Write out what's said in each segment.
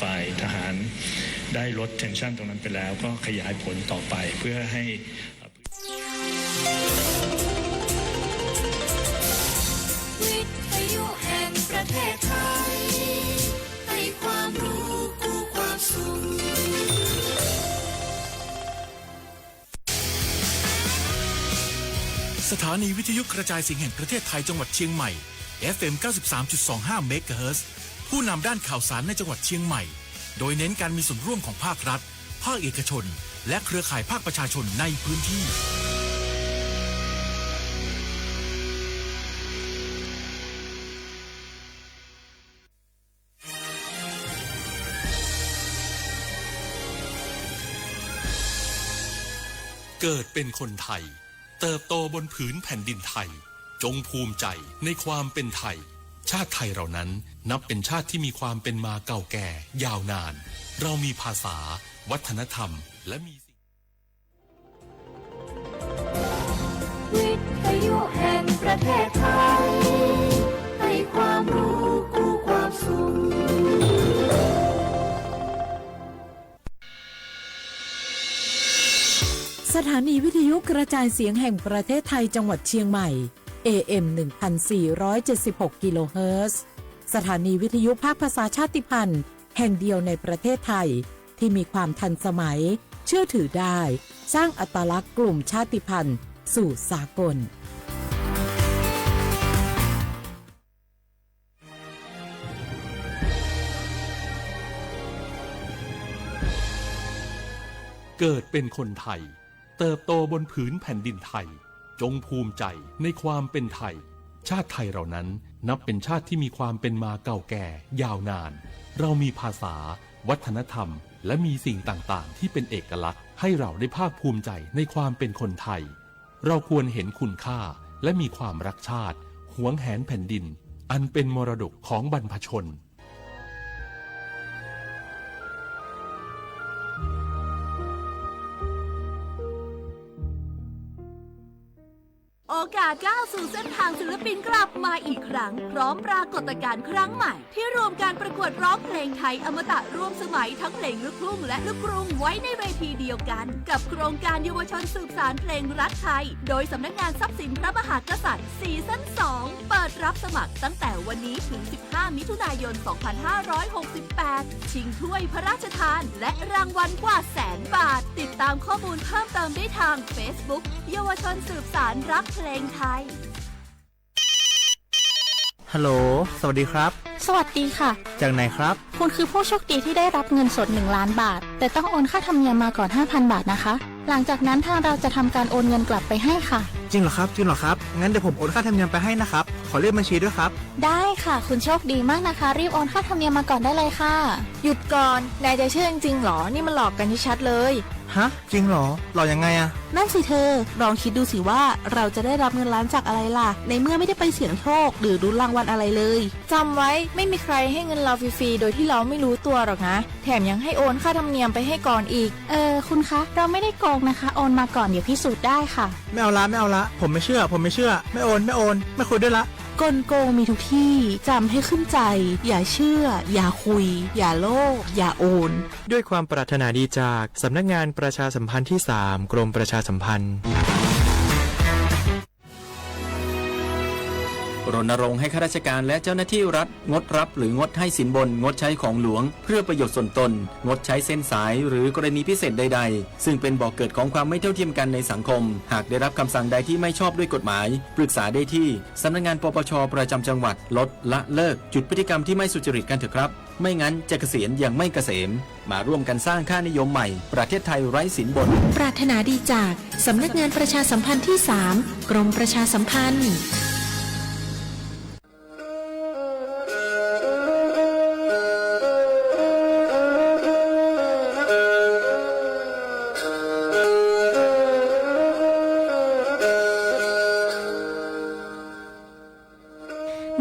ฝ่ายทหารได้ลด tension ตรงนั้นไปแล้วก็ขยายผลต่อไปเพื่อให้ วิทยุแห่งประเทศไทย ให้ความรู้คู่ความสุข สถานีวิทยุกระจายเสียงแห่งประเทศไทยจังหวัดเชียงใหม่ เอฟเอ็ม เก้าสิบสามจุดสองห้า เมกะเฮิรตซ์ ผู้นำด้านข่าวสารในจังหวัดเชียงใหม่ โดยเน้นการมีส่วนร่วมของภาครัฐ ภาคเอกชน และเครือข่ายภาคประชาชนในพื้นที่ เกิดเป็นคนไทย เติบโตบนผืนแผ่นดินไทย จงภูมิใจในความเป็นไทย ชาติไทยเรานั้นนับเป็นชาติที่มีความเป็นมาเก่าแก่ยาวนาน เรามีภาษา วัฒนธรรม และมีสิ่ง วิทยุแห่งประเทศไทย ให้ความรู้คู่ความสุข สถานีวิทยุกระจายเสียงแห่งประเทศไทยจังหวัดเชียงใหม่ เอเอ็ม หนึ่งพันสี่ร้อยเจ็ดสิบหก กิโลเฮิรตซ์ สถานีวิทยุภาคภาษาชาติพันธุ์แห่งเดียวในประเทศไทย ที่มีความทันสมัย เชื่อถือได้ สร้างอัตลักษณ์กลุ่มชาติพันธุ์สู่สากล เกิดเป็นคนไทย เติบโตบนผืนแผ่นดินไทย จงภูมิใจในความเป็นไทย ชาติไทยเรานั้นนับเป็นชาติที่มีความเป็นมาเก่าแก่ยาวนาน เรามีภาษา วัฒนธรรม และมีสิ่งต่างๆ ที่เป็นเอกลักษณ์ ให้เราได้ภาคภูมิใจในความเป็นคนไทย เราควรเห็นคุณค่า และมีความรักชาติ หวงแหนแผ่นดิน อันเป็นมรดกของบรรพชน โอกาสก้าวสู่เส้นทางศิลปินกลับมาอีกครั้ง พร้อมปรากฏการณ์ครั้งใหม่ ที่รวมการประกวดร้องเพลงไทยอมตะร่วมสมัยทั้งเพลงลูกทุ่งและลูกกรุงไว้ในเวทีเดียวกัน กับโครงการเยาวชนสืบสานเพลงรักไทย โดยสำนักงานทรัพย์สินพระมหากษัตริย์ ซีซั่น สอง เปิดรับสมัครตั้งแต่วันนี้ถึง สิบห้า มิถุนายน สองพันห้าร้อยหกสิบแปด ชิงถ้วยพระราชทาน และรางวัลกว่าแสนบาท ติดตามข้อมูลเพิ่มเติมได้ทาง Facebook เยาวชนสืบสานรักเพลงไทย ฮัลโหล สวัสดีครับ สวัสดีค่ะ จากไหนครับ คุณคือผู้โชคดีที่ได้รับเงินสด หนึ่งล้านบาท แต่ต้องโอนค่าธรรมเนียมมาก่อน ห้าพันบาทนะคะ หลังจากนั้นทางเราจะทำการโอนเงินกลับไปให้ค่ะ จริงเหรอครับ จริงเหรอครับ งั้นเดี๋ยวผมโอนค่าธรรมเนียมไปให้นะครับ ขอเลขบัญชีด้วยครับ ได้ค่ะ คุณโชคดีมากนะคะ รีบโอนค่าธรรมเนียมมาก่อนได้เลยค่ะ หยุดก่อน นายจะเชื่อจริงๆหรอ นี่มันหลอกกันชัดๆเลย ฮะ จริงเหรอ หลอกยังไงอะ นั่นสิเธอ ลองคิดดูสิว่าเราจะได้รับเงินล้านจากอะไรล่ะ ในเมื่อไม่ได้ไปเสี่ยงโชคหรือลุ้นรางวัลอะไรเลย จำไว้ ไม่มีใครให้เงินเราฟรีๆ โดยที่เราไม่รู้ตัวหรอกนะ แถมยังให้โอนค่าธรรมเนียมไปให้ก่อนอีก เออ คุณคะ เราไม่ได้โกงนะคะ โอนมาก่อน เดี๋ยวพิสูจน์ได้ค่ะ ไม่เอาละ ไม่เอาละ ผมไม่เชื่อ ผมไม่เชื่อ ไม่โอน ไม่โอน ไม่คุยด้วยละ กลโกงมีทุกที่ จำให้ขึ้นใจ อย่าเชื่อ อย่าคุย อย่าโลภ อย่าโอน ด้วยความปรารถนาดีจากสำนักงานประชาสัมพันธ์ที่สาม กรมประชาสัมพันธ์ รณรงค์ให้ข้าราชการและเจ้าหน้าที่รัฐงดรับหรืองดให้สินบน งดใช้ของหลวงเพื่อประโยชน์ส่วนตน งดใช้เส้นสายหรือกรณีพิเศษใดๆ ซึ่งเป็นบ่อเกิดของความไม่เท่าเทียมกันในสังคม หากได้รับคำสั่งใดที่ไม่ชอบด้วยกฎหมาย ปรึกษาได้ที่สำนักงาน ปปช ประจำจังหวัด ลดละเลิก หยุดพฤติกรรมที่ไม่สุจริตกันเถอะครับ ไม่งั้นจะเกษียณอย่างไม่เกษม มาร่วมกันสร้างค่านิยมใหม่ ประเทศไทยไร้สินบน ปรารถนาดีจากสำนักงานประชาสัมพันธ์ที่สาม กรมประชาสัมพันธ์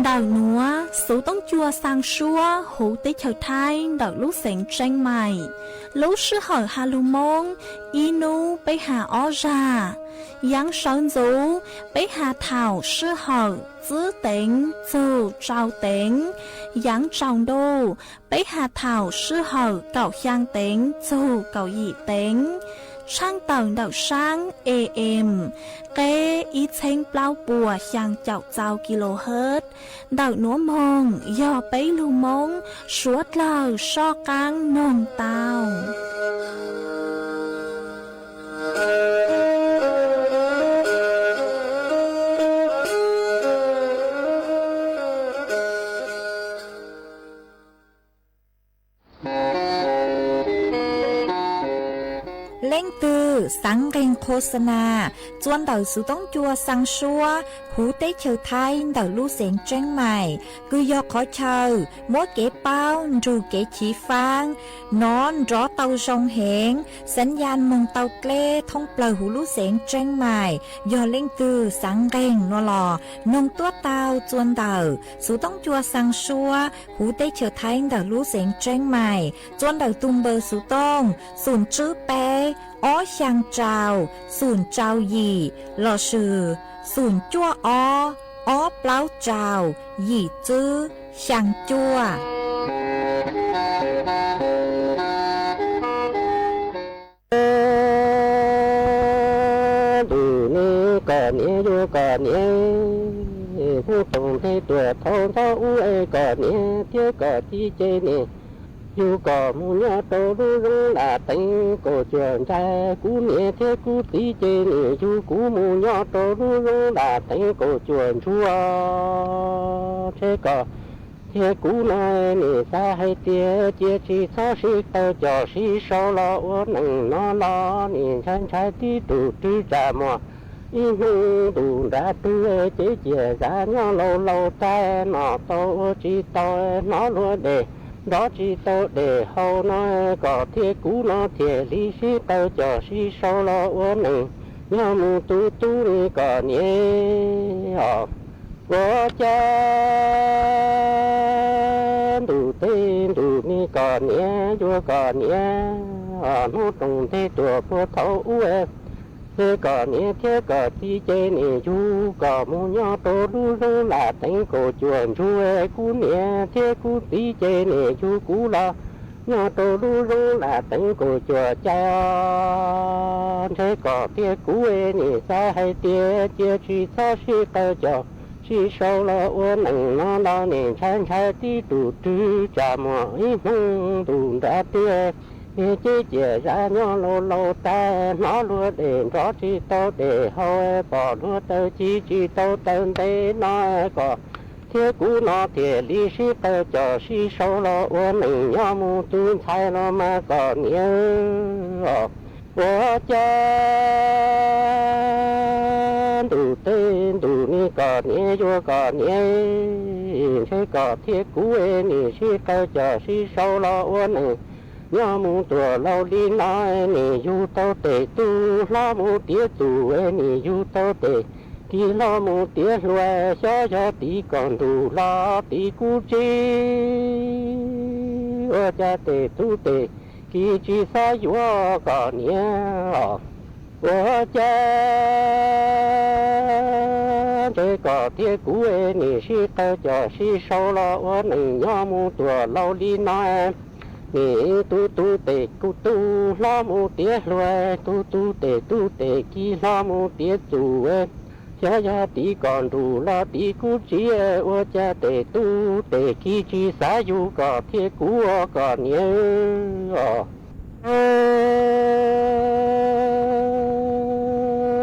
เดาหนัว Xuv Toob Cua Xaa Suab huv teb chaws Thaib ntawm lub xeev Tseeb Mais. Lub sij hawm has lug Moob, ib nub peb has ob zag. Yaav sawv ntxuv, peb has thaum sij hawm tsib teev txug rau teev. Yaav tsaus ntuj, peb has thaum sij hawm kaum xyaa teev txug kaum yim teev. Tshaaj tawm ntawm saab A M, qeb ib txheeb plaub puas xyaa caum txau kilohertz. Ntawm nuav moog yog peb lug Moob suav dlawg soj qaab noog tau. Leej twg xaav nqeeg qhua xa nas txua ntawm Xuv Toob Cua Xaa Suab huv teb chaws Thaib ntawm lub xeev Tseeb Mais, kws yog qhov chaw muab kev paub nrug kev chiv faab nov nrov tau zoo heev, xaav ya moog tau dleb thoob plawg huv lub xeev Tseeb Mais. Yog leej twg xaav nqeeg no los noog tuab tau txua ntawm Xuv Toob Cua Xaa Suab huv teb chaws Thaib ntawm lub xeev Tseeb Mais, txua ntawm tug npawb Xuv Tooj xoom tswb peb ob xyaa rau xoom rau yim lossis xoom cuaj ob ob plaub rau yim tswb xyaa cuaj. Ntug ne koj niam yuav koj niam, hnub toom nteg tuaj thaum ntxov ub es koj niam thiab koj txiv ces nim yug koj mus nyob rau lub zoov Laj Teev Kaum Cuam Ncaig. Kuv niam thiab kuv txiv ces nim yug kuv mus nyob rau lub zoov Laj Teev Kaum Cuam Ntsuag. Ntshe koj thiab kuv no nim xav hais tias cia tsis txhob sib qawm coj sib sau los ua neej no los nim ntshai ntshai tib tug rwg tsam muag ib hnub ntuj nram twg ces ciaj zam nyob laus laus tag no tau ua tsis tau hnov luag dej nrov tsis tau dej haus no. Koj thiab kuv no thiaj li sib qawm coj sib sau los ua neej nyob mus tu tu ne koj niam os. Ua cas ntuj teb ntuj ne koj niam yuav koj niam, hnub toom nteg tuaj puag thaum ub es koj niam thiab koj txiv ces nim yug koj mus nyob rau lub zoov Laj Teev Kaum Cuam Ntsuag. Kuv niam thiab kuv txiv ces nim yug kuv los nyob rau lub zoov Laj Teev Kaum Cuam Caig os. Ntshe koj thiab kuv nim xav hais tias cia tsis txhob sib qawm coj sib sau los ua neej no los nim ntshai ntshai tib tug rwg tsam muag ib hnub ntuj nram twg ces ciaj zam nyob laus laus tag hnov luag dej nrov tsis tau dej haus pom luag taw ci tsis tau taw ntev no. Koj thiab kuv no thiaj li sib qawm coj sib sau los ua neej nyob mus tu ntxhais los mas koj niam os. Ua cas ntuj teb ntuj ne koj niam yuav koj niam, ntshe koj thiab kuv nim sib qawm coj sib sau los ua neej nyob mus tuaj laus li no. Nim yug tau tes tub hlob mus tiav txuj, nim yug tau tes kiv hlob mus tiav hluas, xyov yog tim koj ntuj los tim kuv txiv, ua cas tes tub tes kiv tsis xav yuav koj niam os. Ua cas ntshe koj thiab kuv nim sib qawm coj sib sau los ua neej nyob mus tuaj laus li no. Nim tu tu tes kuv tub hlob mus tiav hluas, tu tu tes tub tes kiv hlob mus tiav txuj, xyov yog tim koj ntuj los tim kuv txiv, ua cas tes tub tes kiv tsis xav yuav koj thiab kuv ua koj niam os.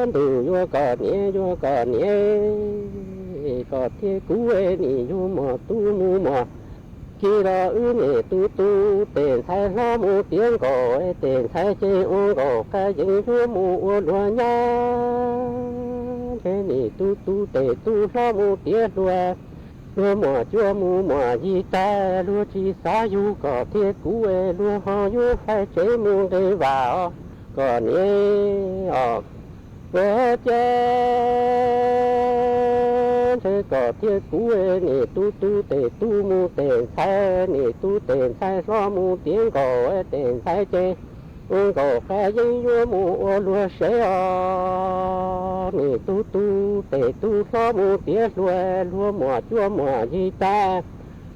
Ntuj yuav koj niam yuav koj niam, koj thiab kuv nim yug muaj tub mus muaj kiv los wb nim tu tu tes ntxhais hlob mus tiav nkaus, tes ntxhais ces ua nkaus qab yeeb yuav mus ua luag nyab. Ntshe nim tu tu tes tub hlob mus tiav hluas, luag muaj cuab mus muaj yig tag luag tsis xav yug koj thiab kuv, luag ho yuav hais tsev mus nqis vaj os koj niam os. Ua cas Kom thiab kuv, nim tub tub tes tub mus tes ntxhais, nim tub tes ntxhais hlob mus tiav nkaus tes ntxhais ces ua nkaus qab yeeb yuav mus ua luag sev os. Nim tub tub tes tub hlob mus tiav hluas, hluas muam cuaj muam yig tag,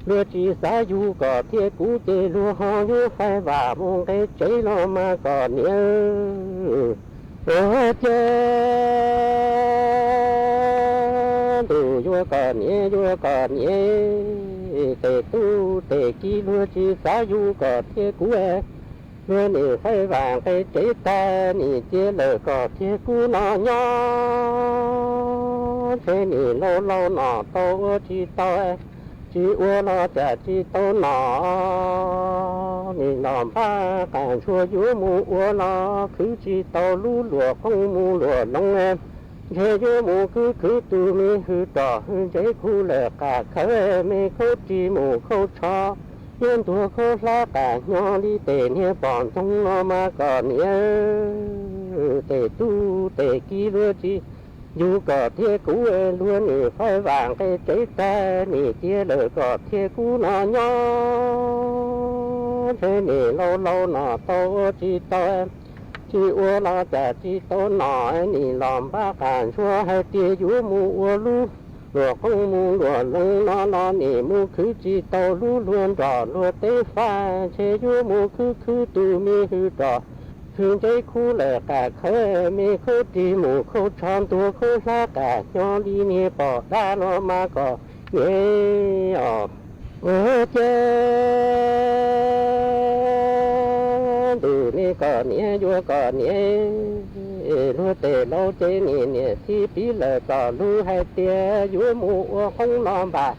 luag tsis xav yug kom thiab kuv ces luag ho yuav fais vam mus nqe tsev los mas kom niam. Ua cas ntuj yuav kom niam yuav kom niam, tes tub tes kiv luag tsis xav yug kom thiab kuv, luag nim fais vam nqe tsev tag nim cia lawm kom thiab kuv no nyob, ntshe nim laus laus nom tau ua tsis tau, tsis ua los cas tsis tau nom. Nim los npaj qas ntshua yuav mus ua los khwv tsis tau lub luam qoob mus luam loov, ntshe yuav mus khwv khwv tus me hwm rog hwm ntsev khu lawm qas khawv me khaub ris mus khaub tsho, yuav ntuag khaub hlab qas hnyo li tes niag pom ntxoog no mas kom niam. Tes tub tes kiv luag tsis yug kom thiab kuv, luag nim fais vam nqe tsev tag nim cia lawm kom thiab kuv no nyob, ntshe nim laus laus nom tau ua tsis tau, tsis ua los cas tsis tau nom. Nim los npaj qas ntshua hais tias yuav mus ua lub luam qoob mus luam loov no los nim mus khwv tsis tau lub luag nrog luag teb faj, ntshe yuav mus khwv khwv tus me hwm rog hwm ntsev khu lawm qas khawv me khaub ris mus khaub tsho ntuag khaub hlab qas hnyo li niag pom dab no mas kom niam os. Ua cas ntuj nim kom niam yuav kom niam, luag tes laus ces nim niam txhij piv lawm txoj lus hais tias yuav mus ua qoob los npam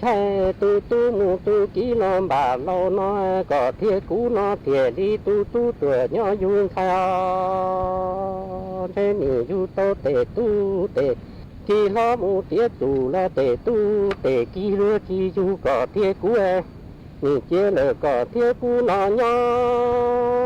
tshais, tus tub mus tus kiv los npam laus no, kom thiab kuv no thiaj li tus tub tuam nyob yug ntxhais os. Ntshe nim yug tau tes tub tes kiv hlob mus tiav tus los tes tub tes kiv luag tsis yug kom thiab kuv, nim cia lawm kom thiab kuv no nyob,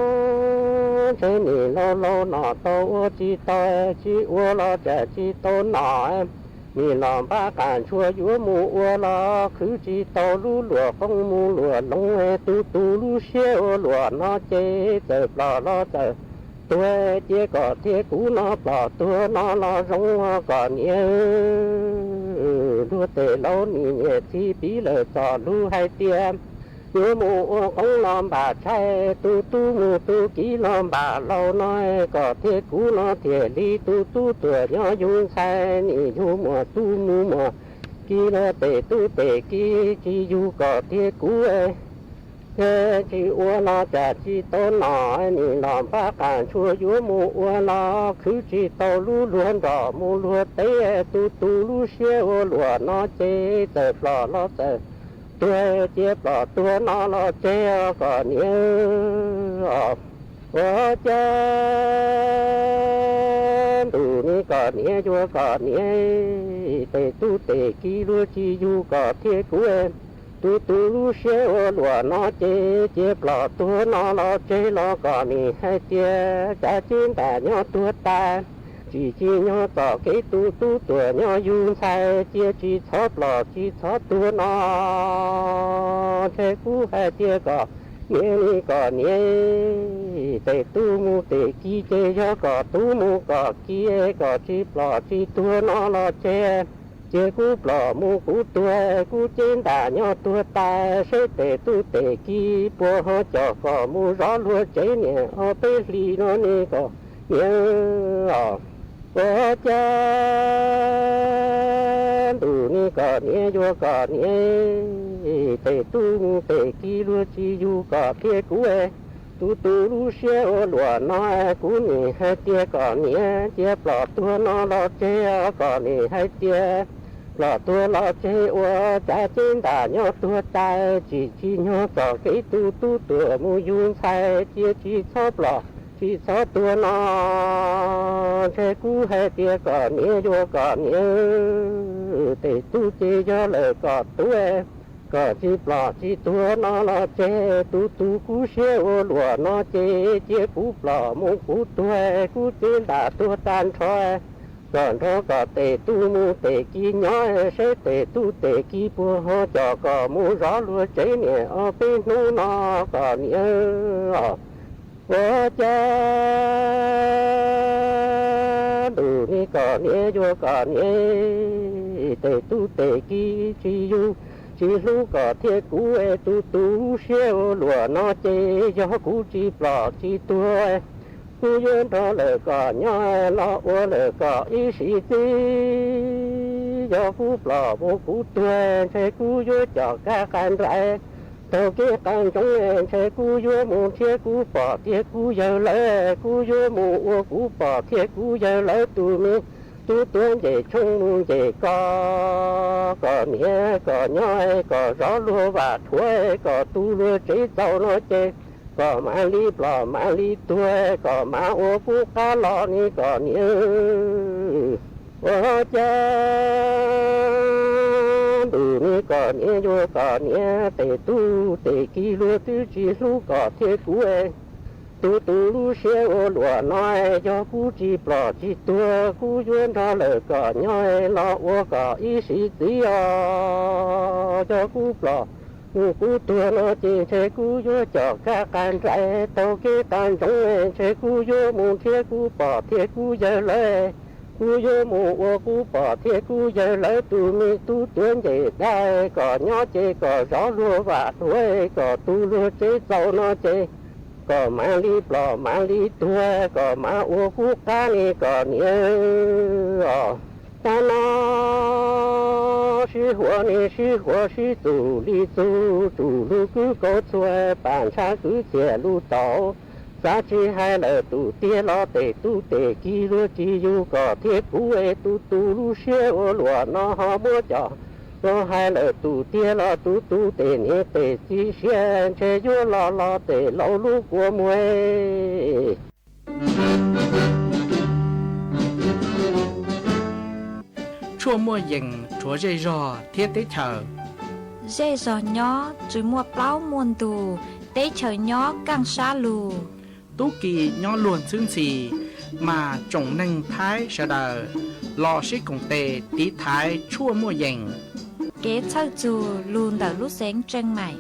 ntshe nim laus laus nom tau ua tsis tau, tsis ua los cas tsis tau nom. Nim los npaj qas ntshua yuav mus ua los khwv tsis tau lub luam qoob mus luam loov, tus tus lub siab ua luam no ces txawm plom los txawm tuag, cia kom thiab kuv no plom tuag no los zoo kom niam. Luag tes laus nim niam txhij piv lawm txoj lus hais tias yuav mus ua qoob los npam tshais, tus tub mus tus kiv los npam laus no, kom thiab kuv no thiaj li tus tub tuam nyob yug ntxhais, nim yug muam tub mus muam kiv los tes tub tes kiv tsis yug kom thiab kuv, tsis ua los cas tsis tau nom. Nim los npaj qas ntshua yuav mus ua los khwv tsis tau lub luag nrog mus luag teb, tus tus lub siab ua luam no ces txawm plom los txawm tuag, cia plom tuag no los tseg os kom niam. Ua cas ntuj nim kom niam yuav kom niam, tes tub tes kiv luag tsis yug kom thiab kuv, tus tus lub siab ua luam no ces cia plom tuag no los tseg los kom nim hais tias cav ceb ntam nyob tuag tas, tsis tsim nyog txoj kev tus tub tuam nyob yug ntxhais, cia tsis txhob plom tsis txhob tuag no, ntshe kuv hais tias kom niam nim kom niam, tes tub mus tes kiv ces yog kom tub mus kom kiv, kom tsis plom tsis tuag no los tseg, cia kuv plom mus kuv tuag, kuv ceb ntam nyob tuag tas, seb tes tub tes kiv puas ho coj kom mus zov luag tsev niam ob peb hlis no ne kom niam os. Ua cas ntuj nim kom niam yuav kom niam, tes tub mus tes kiv luag tsis yug kom thiab kuv, tus tus lub siab ua luam no, kuv nim hais tias kom niam cia plom tuag no los tseg, kom nim hais tias plom tuag los tseg ua cav ceb ntam nyob tuag tas, tsis tsim nyog txoj kev tus tub tuam mus yug ntxhais, cia tsis txhob plom tsis txhob tuag no, ntshe kuv hais tias kom niam yuav kom niam, tes tub ces yog lawm kom tub, kom tsis plom tsis tuag no los tseg, tus tus kuv siab ua luam no ces cia kuv plom mus kuv tuag, kuv ceb ntam tuag tag nrho, Kom nrog kom tes tub mus tes kiv nyob seb tes tub tes kiv puas ho coj kom mus zov luag tsev niam ob peb hnub no kom niam ua cas ntuj ni kom niam yuav kom niam tes tub tes kiv tsis yug tsis hlub kom thiab kuv es tus tu siab ua luam no ces yog kuv tsis plom tsis tuag kuv yuav nrog lawm kom nyob los ua lawm kom ib sim txib. Yog kuv plom mus kuv tuag ntshe kuv yuav coj kab qa nraim taug kev qa ntsoov ntshe kuv yuav mus nrhiav kuv pog thiab kuv yawg lawv, kuv yuav mus ua kuv pog thiab kuv yawg lawv tus me tub tuav ncej tshoob mus ncej kos kom niam kom nyob kom zov luag vam dhuav kom tu luag tsev txaus no ces kom mam li plom mam li tuag kom mam ua kuv qab los ni kom niam ua cas ntuj ni kom niam yuav kom niam tes tub tes kiv luag twb tsis hlub kom thiab kuv tus tu lub siab ua luam no yog kuv tsis plom tsis tuag kuv yuav nrog lawm kom nyob los ua kom ib sim txib os. Yog kuv plom mus kuv tuag no ces ntshe kuv yuav coj kab qa nraim taug kev qa ntsoov ntshe kuv yuav mus nrhiav kuv pog thiab kuv yawg lawv, kuv yuav mus ua kuv pog thiab kuv yawg lawv tus me tub tuav ncej dab kom nyob ces kom zov luag vam dhuav kom tu luag tsev txaus no ces kom mam li plom mam li tuag kom mam ua kuv qab ni kom niam os. Tag no sib huam ni sib huam sib txuj li txug tsuj lug kwv kaus txhua pam ntshav kwv txiag lug tau. Xav tsis hais lawm tus tiag los tes tub tes kiv luag tsis yug kom thiab kuv es tus tu lub siab ua luam no ho muab coj los hais lawm tus tiag los tus tu tes niam tes txiv siab ntshe yuav los los tes laus lub kua muag. Tshuaj muaj yees rhuav zej zog thiab teb chaws. Zej zog nyob tsis muaj plaub muaj ntug, teb chaws nyob kaaj sab lug. Tub ki nyob luag ntxhwb ntxhi, mas tsoom neeg Thaib sawv daws los sib koom tes tiv thaiv tshuaj muaj yees. Kev txhawj txug lug ntawm lub xeev Tseej Maim.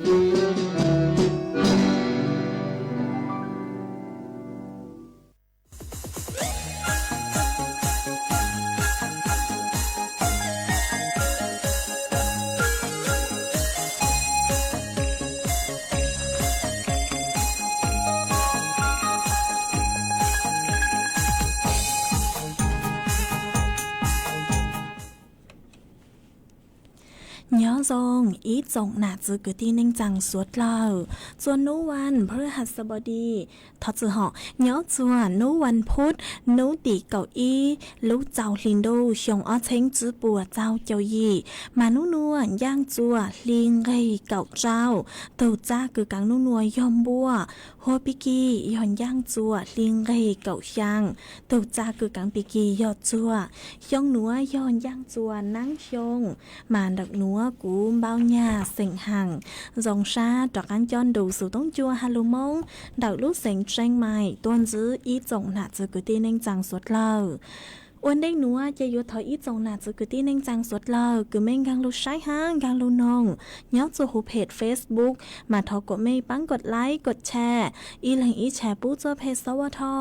Nyob zoo ib tsoom nam txiv kwv tij neej tsaa suav dlawg, txua nub vas phua has xab pov di, thov txim hom, nyob txua nub vas phuv, nub tim kaum ib lub txaus hli ntuj xyoo ob txheeb tsib puas txaug caum yim, mas nub nua ncaaj txua hli nqeg kaum rau, tug txaj kws kaav nub nua yog npuaj, huab pig kig yog ncaaj txua hli nqeg kaum xyaa, tug txaj kws kaav pig kig yog txuag, xyoo nuav yog ncaaj txua naab xyoo, mas ntawm nuav kuv npau nyag xeem haam zoo sab rov qaab coj nrug xuv toob cua ha lug Moob ntawm lub xeev Tseej Maim tuaj ntsib ib tsoom nam txiv kwv tij neej tsaa suav dlawg. Ua ntej nuav ces yuav thov ib tsoom nam txiv kwv tij neej tsaa suav dlawg kws mej nkaag lug saib hab nkaag lug noog nyob txua huv phem Facebook, mas thov kuas mej paab kod like kod share, ib leeg ib share pub txua phem xov ua tho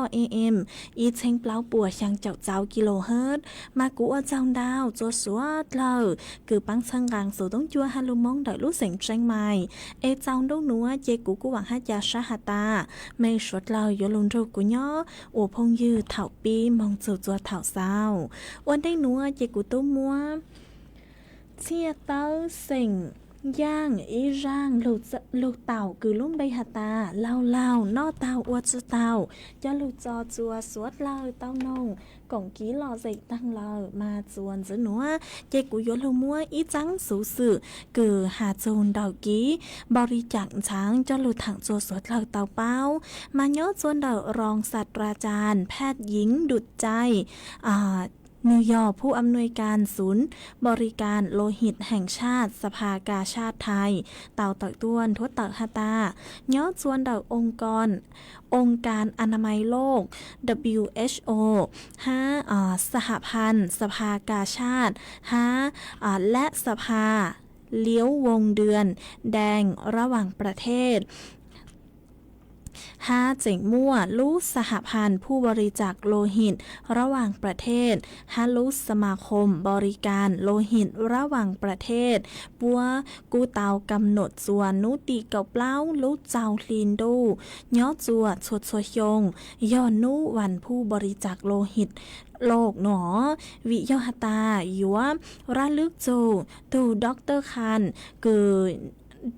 am ib txheeb plaub puas xyaa caum txauv kilohertz, mas kuv ua tsaug ntau txua suav dlawg kws paab txhawb nqaa xuv toob cua ha lug Moob ntawm lub xeem Tseej Maim. Es txaus ntuj nuav ces kuv kuj vaam hab ca sab has tas mej suav dlawg yuav lug nrug kuv nyob ua phooj ywg thaum pib moog txug txua thaum xaus. Ua ntej nuav ces kuv tub muab txhiaj tawb xeem yaaj ib zaaj lug taum kws lub npe has tas laug laug noj taug ua tsi taug coj lug tso txua suav dlawg tau noog koom kiv lom zem taag lawm, mas txuas ntxiv nuav ces kuv yuav lug muab ib txaab xuv xwm kws has txug ntawm kiv npau li caam ntxhaav coj lug thaam txua suav dlawg tau paub. Mas nyob txua ntawm roos xas ras cas phaj yiv dum cai Nws yog ผู้อำนวยการศูนย์บริการโลหิตแห่งชาติ สภากาชาดไทย tau tawm tuaj nrhuav tawm has tas, nyob txua ntawm องค์กร องค์การอนามัยโลก WHO ฮะ สหพันธ์ สภากาชาด ฮะ และสภา เลี้ยววงเดือนแดงระหว่างประเทศ ฮะ tseem muaj lub สหพันธ์ผู้บริจาคโลหิตระหว่างประเทศ ฮะ lub สมาคมบริการโลหิตระหว่างประเทศ puab kuj tau kam nom txua hnub tim kaum plaub lub rau hli ntuj nyob txua txhua txhua xyoo yog hnub วันผู้บริจาคโลหิตโลก no. Vim yog has tas yuav rab lwb txug tug ดอกเตอร์ Khan, kws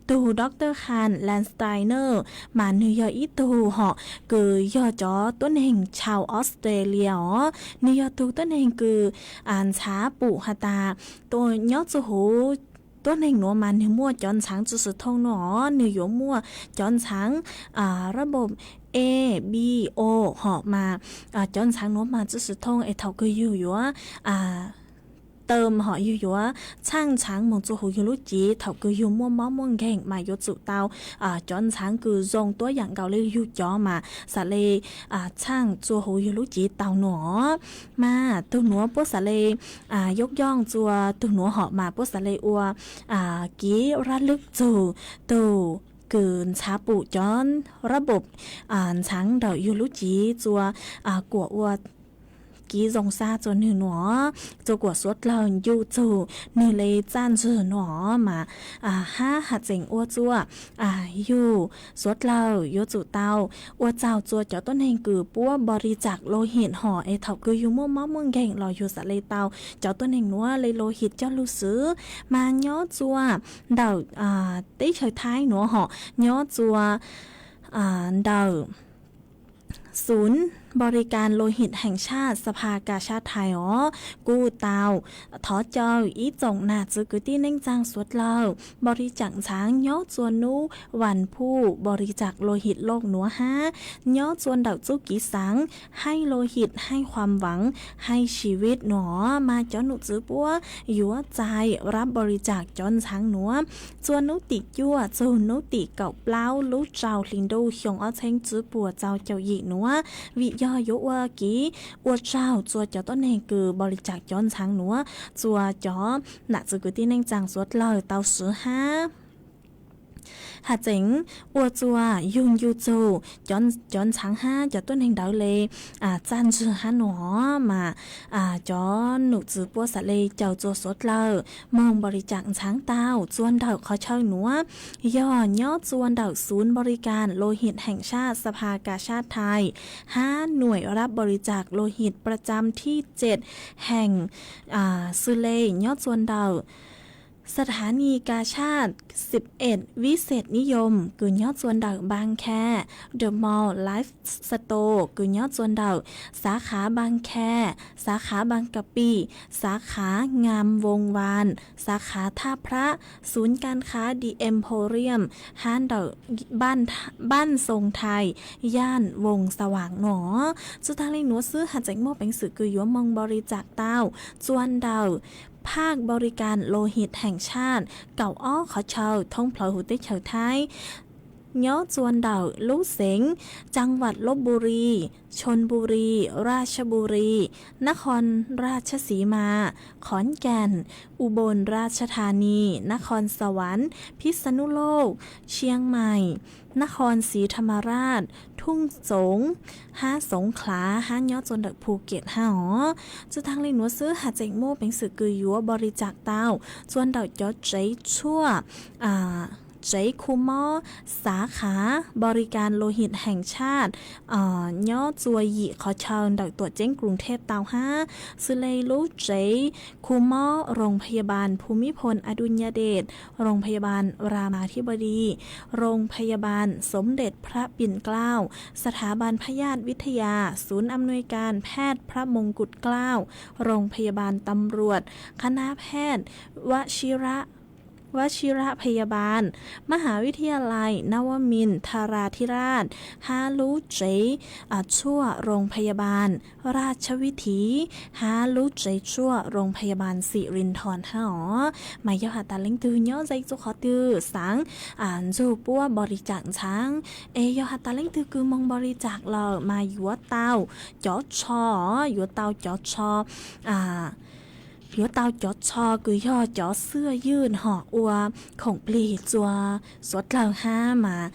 tug ดอกเตอร์ Khan Landsteiner mas nwg yog ib tug hom kws yog cov tuab neeg chaw Australia os. Nwg yog tug tuab neeg kws ntxhav pum has tas nyob txug huv tuab neeg nuav mas nwg muaj cov ntxhaav 知识通 no os, nwg yuav muaj cov ntxhaav ระบบ A B O hom mas cov ntxhaav nuav mas 知识通 es thaum kws yug yuav tawm hom yug yuav txhaaj ntxhaav moog txua huv yug lub cev, thaum kws yug muaj mob muaj nkeeg mas yuav tsum tau cov ntxhaav kws zoo tuab yaam nkaus le yug cov mas xam le txhaaj txua huv yug lub cev tau no. Mas tug nuav puab xam le yub yooj txua tug nuav hom mas puab xam le ua kiv rab lwb txug tug kws ntxhav pum cov ระบบ ntxhaav ntawm yug lub cev txua kuam ua kiv zoo xav txua nwg no, txua kuam suav dlawg ncu txug nwg le txaj ntswg no mas hab has tseem ua txua yug suav dlawg yuav tsum tau ua tsaug txua cov tuab neeg kws puab บริจาคโลหิต hom es thaum kws yug muaj mob muaj nkeeg los yug xam le tau cov tuab neeg nuav le โลหิต coj lug xwv. Mas nyob txua ntawm teb chaws Thaib nuav hom nyob txua ntawm ศูนย์บริการโลหิตแห่งชาติ สภากาชาดไทย os kuj tau thov caw ib tsoom nam txwv kwv tij neej tsaa suav dlawg บริจาค ntxhaav nyob txua hnub วันผู้บริจาคโลหิตโลก nuav hab nyob txua ntawm txuj kiv xaav ให้โลหิต ให้ความหวัง ให้ชีวิต no. Mas cov nom tswv puab yuav txais รับบริจาค cov ntxhaav nuav txua hnub tim cuaj txug hnub tim kaum plaub lub rau hli ntuj xyoo ob txheeb tswb puas rau caum yim nuav, vim yog yuav ua kiv ua tsaug txua cov tuab neeg kws บริจาค cov ntxhaav nuav txua cov nam txwv kwv tij neej tsaa suav dlawg tau swv hab has tseem ua txua yug ncu txug cov ntxhaav hab cov tuab neeg ntawd le txaj ntswg hab no. Mas cov nom tswv puab xam le caw txua suav dlawg moog บริจาค ntxhaav tau txua ntawm qhov chaw nuav yog nyob txua ntawm ศูนย์บริการโลหิตแห่งชาติ สภากาชาดไทย hab หน่วยรับบริจาคโลหิตประจำที่ เจ็ด แห่ง xws le nyob txua ntawm สถานีกาชาด สิบเอ็ด วิเศษนิยม kws nyob txua ntawm บางแค, The Mall Life Store kws nyob txua ntawm สาขาบางแค, สาขาบางกะปิ, สาขางามวงศ์วาน, สาขาท่าพระ, ศูนย์การค้า The Emporium hab ntawm บ้านทรงไทย ย่านวงศ์สว่าง no. Tsi taag le nuav xwb has tseem muaj peev xwm kws yuav moog บริจาค tau txua ntawm ภาคบริการโลหิตแห่งชาติ kaum ob qhov chaw thoob plawg huv teb chaws Thaib, nyob txua ntawm lub xeev จังหวัดลพบุรี, ชลบุรี, ราชบุรี, นครราชสีมา, ขอนแก่น, อุบลราชธานี, นครสวรรค์, พิษณุโลก, เชียงใหม่, นครศรีธรรมราช, ทุ่งสง, hab สงขลา hab nyob txua ntawm Phuket hab os. Tsi taag le nuav xwb has tseem muaj peev xwm kws yuav บริจาค tau txua ntawm cov tsev tshuaj, tsev khu mob, สาขาบริการโลหิตแห่งชาติ nyob txua yim qhov chaw ntawm tuam ceeb กรุงเทพ tau hab, xws le lub tsev khu mob โรงพยาบาลภูมิพลอดุลยเดช, โรงพยาบาลรามาธิบดี, โรงพยาบาลสมเด็จพระปิ่นเกล้า, สถาบันพยาธิวิทยา, ศูนย์อำนวยการแพทย์พระมงกุฎเกล้า, โรงพยาบาลตำรวจ, คณะแพทย์วชิระ วชิรพยาบาล มหาวิทยาลัยนวมินทราธิราช hab lub tsev tshuaj โรงพยาบาลราชวิถี hab lub tsev tshuaj โรงพยาบาลสิรินธร hab os. Mas yog has tas leej twg nyob ze txhua qhov twg xaav ntxug puab npaus li cas ntxhaav, es yog has tas leej twg kws moog npaus li cas lawm mas yuav tau cov tsho, yuav tau cov tsho yuav tau cov tsho kws yog cov xwb ywj hom ua khoom plig txua suav dlawg hab mas.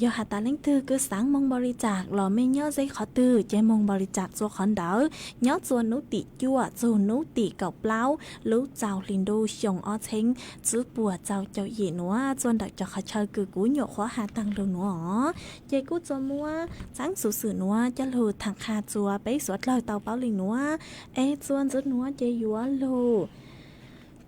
Yog has tas leej twg kws xaav moog npaus li cas los mej nyob ze qhov twg ces moog npaus li cas txua qhov ntawd. Nyob txua nub tim cuaj txug nub tim kaum plaub lub txaus hli ntuj xyoo ob txheeb tsib puas txaus caum yim nuav txua ntawm cov qhov chaw kws kuv nyuam qhuav has taag lug nuav os. Ces kuj txua muab txaab xuv xwm nuav coj lug thaam qha txua peb suav dlawg tau paub li nuav. Es txua ntxiv nuav ces yuav lug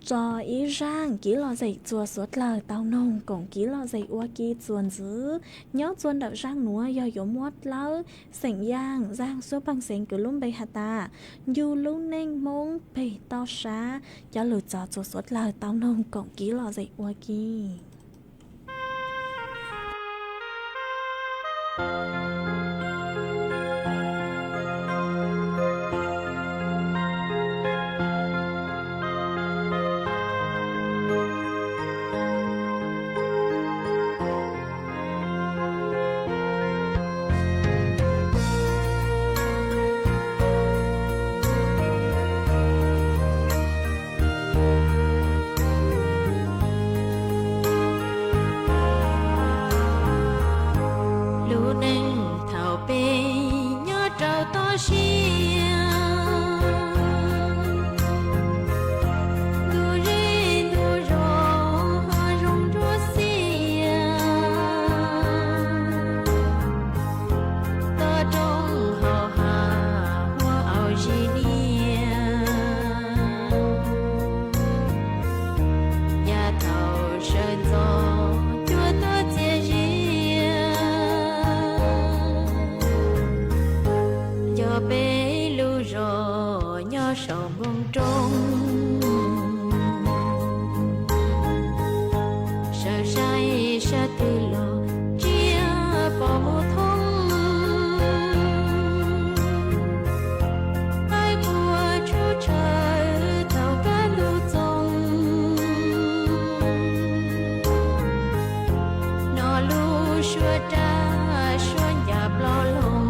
tso ib zaaj kev lom zem txua suav dlawg tau noog koom kev lom zem ua ke txua ntxiv. Nyob txua ntawm zaaj nuav yog yuav muab dlawb xeem Yaaj, zaaj suab pej xeem kws lub npe has tas Ncu Lub Neej Hmoob Peg Toj Sab coj lug tso txua suav dlawg tau noog koom kev lom zem ua ke. Lub neej thaum peb nyob rau toj siab, ntu zeb ntu zos ho zoo nruab xiab, toj roob hauv hav muaj au zig niab. Yav thaum sawv ntxov cuaj tuaj txias zias, yog peb lub zos nyob saum npoo roob. Sawv saib sab twg los tsiaj pom mus thoob, qaib qua tshub tshawv thaum kaj ntug txoos. Nov lub suab rab suab ncas plaub loog,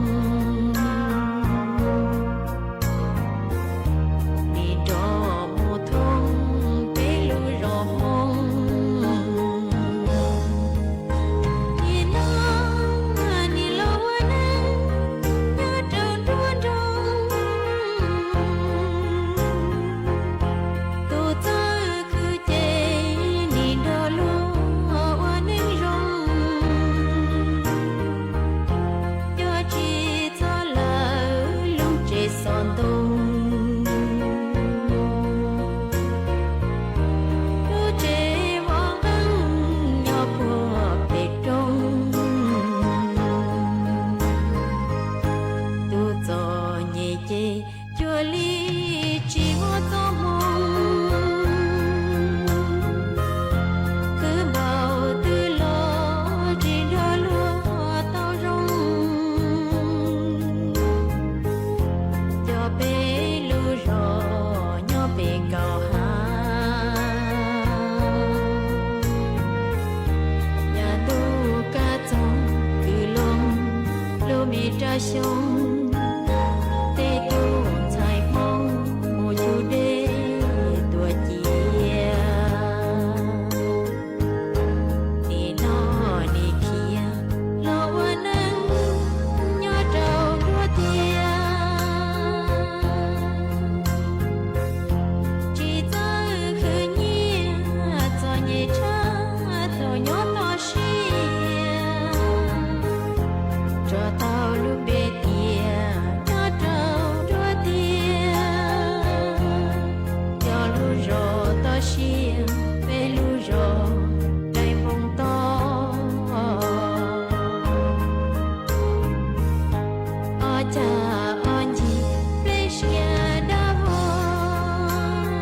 nim nrov mus thoob peb lub zos Hmoob. Nim no nim los ua neej nyob rau nruab nroog, tus txawj khwv ces nim nrog luag ua neej zoo. Cov tsis txhob lawm lub tsev xov ntoo, lub tsev vov nqeeb nyob puag pem roob. Tus txom nyem ces cuag li tsis muaj txoj hmoo, khwv npaum twg los tsis nrog luag tau zoo. Cov peb lub zos nyob pem kaum hav, yav ntuj kaj txoog kws loo lub me rab xyoob, tej tug ntxhais Hmoob mus cug dej tuaj cia. Nim no nim khiav los ua neej nyob rau nruab tiaj, tsis txawj khwv nyiaj txom nyem tshaj thaum nyob toj siab. Tso tau lub npe tias nyob rau nruab tiaj, cov lub zos toj siab peb lub zos dai npoo toj. Ob cag ob ncig pleb siab dab vog,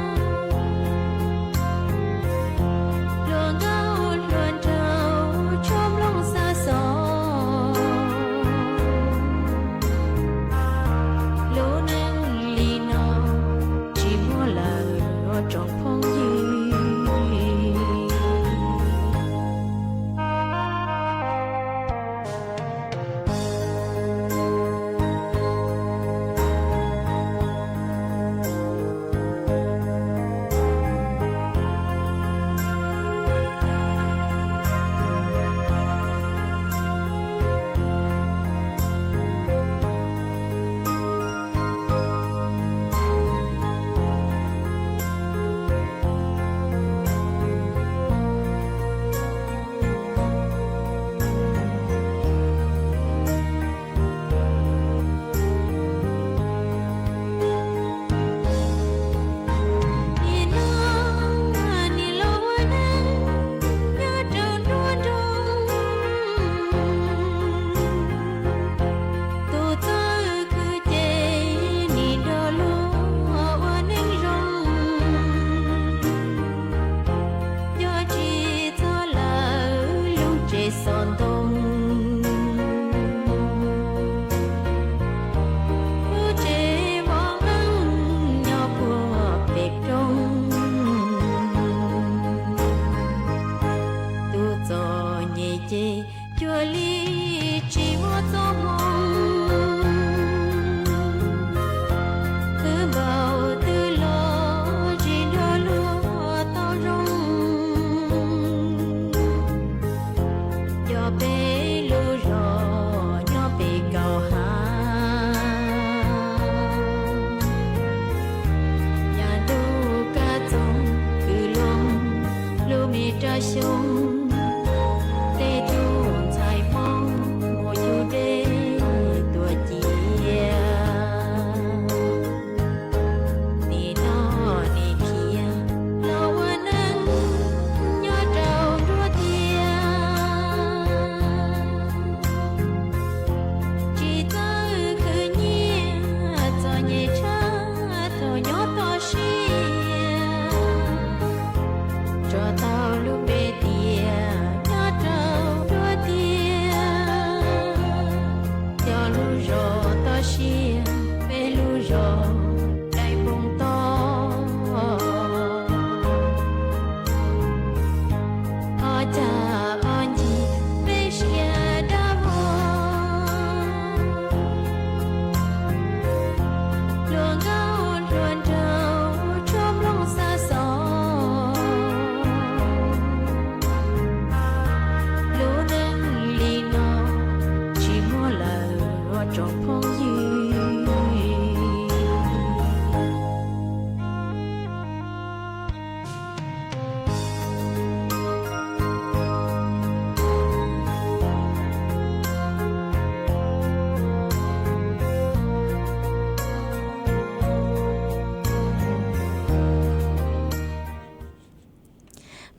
tsoom phooj ywg.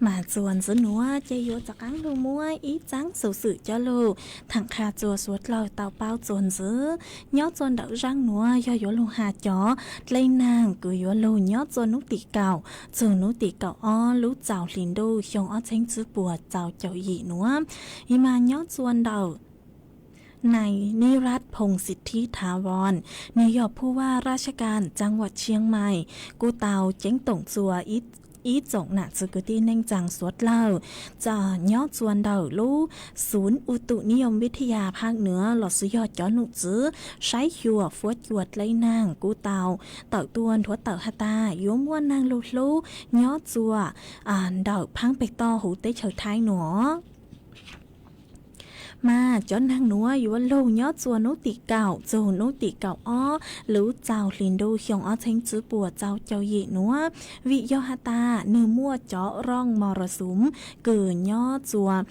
Mas txuas ntxiv nuav ces yuav rov qaab lug muab ib txaab xuv xwm coj lug thaam qha txuas suav dlawg tau paub txuas ntxiv. Nyob txuas ntawm zaaj nuav yog yuav lug has cov dlej naag kws yuav lug nyob txuas nub tim kaum txug nub tim kaum ob lub txaus hli ntuj xyoo ob txheeb tsib puas rau caum yim nuav. Mas nyob txuas ntawm nai Niraj Phoo Sithithawon, nwg yog phu vaj raj sab kas tsaang vam Tshiang Mai, kuj tau ceeb toom txuas ib tsoom nam txwv kwv tij neej tsaa suav dlawg nyob txuas ntawm lub Xunv Utu Niyom Vithya Phaj Nuav lossis yog cov num txwv saib xyuas fuab cua dlej naag kuj tau tawm tuaj nthuav tawm has tas yuav muaj naag lug hlub nyob txuas ntawm Phaab Peg Toj huv teb chaws Thaib nuav. Mas cov naag nuav yuav lug nyob txuas nub tim kaum txug nub tim kaum ob lub txaus hli ntuj xyoo ob txheeb tsib puas rau caum yim nuav, vim yog has tas nwg muaj cov rooj mos ras xum kws nyob txuas,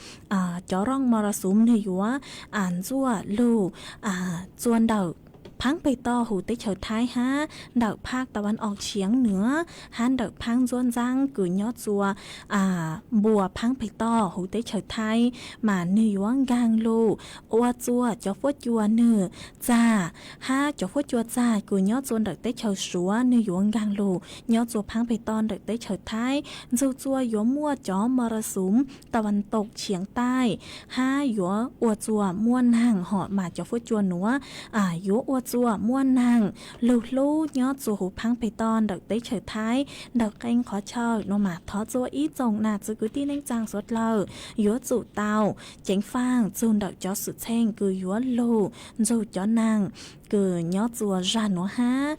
cov rooj mos ras xum nwg yuav ntxuaj lug txuas ntawm Phaab Peg Toj huv teb chaws Thaib hab ntawm Phaj Tawv Vas Os Tshiav Nuav hab ntawm Phaab Ntxuab Ntxaab kws nyob txuas npua Phaab Peg Toj huv teb chaws Thaib, mas nwg yuav nkaag lug ua txuas cov fuab cua nwg txag, hab cov fuab cua txag kws nyob txuas ntawm teb chaws Suav nwg yuav nkaag lug nyob txuas Phaab Peg Toj ntawm teb chaws Thaib, ntsug txuas yuav muaj cov mos ras xum Tawv Vas Toom Tshiav Taij, hab yuav ua txuas muaj naag hom mas cov fuab cua nuav yuav ua txuas muaj naag lug hlub nyob txuas huv Phaab Peg Toj ntawm teb chaws Thaib ntawm qee qhov chaw nuav. Mas thov txuas ib tsoom nam txwv kwv tij neej tsaa suav dlawg yuav tsum tau ceev faaj txug ntawm cov xwm txheej kws yuav lug ntsug cov naag kws nyob txuas zag nuav hab.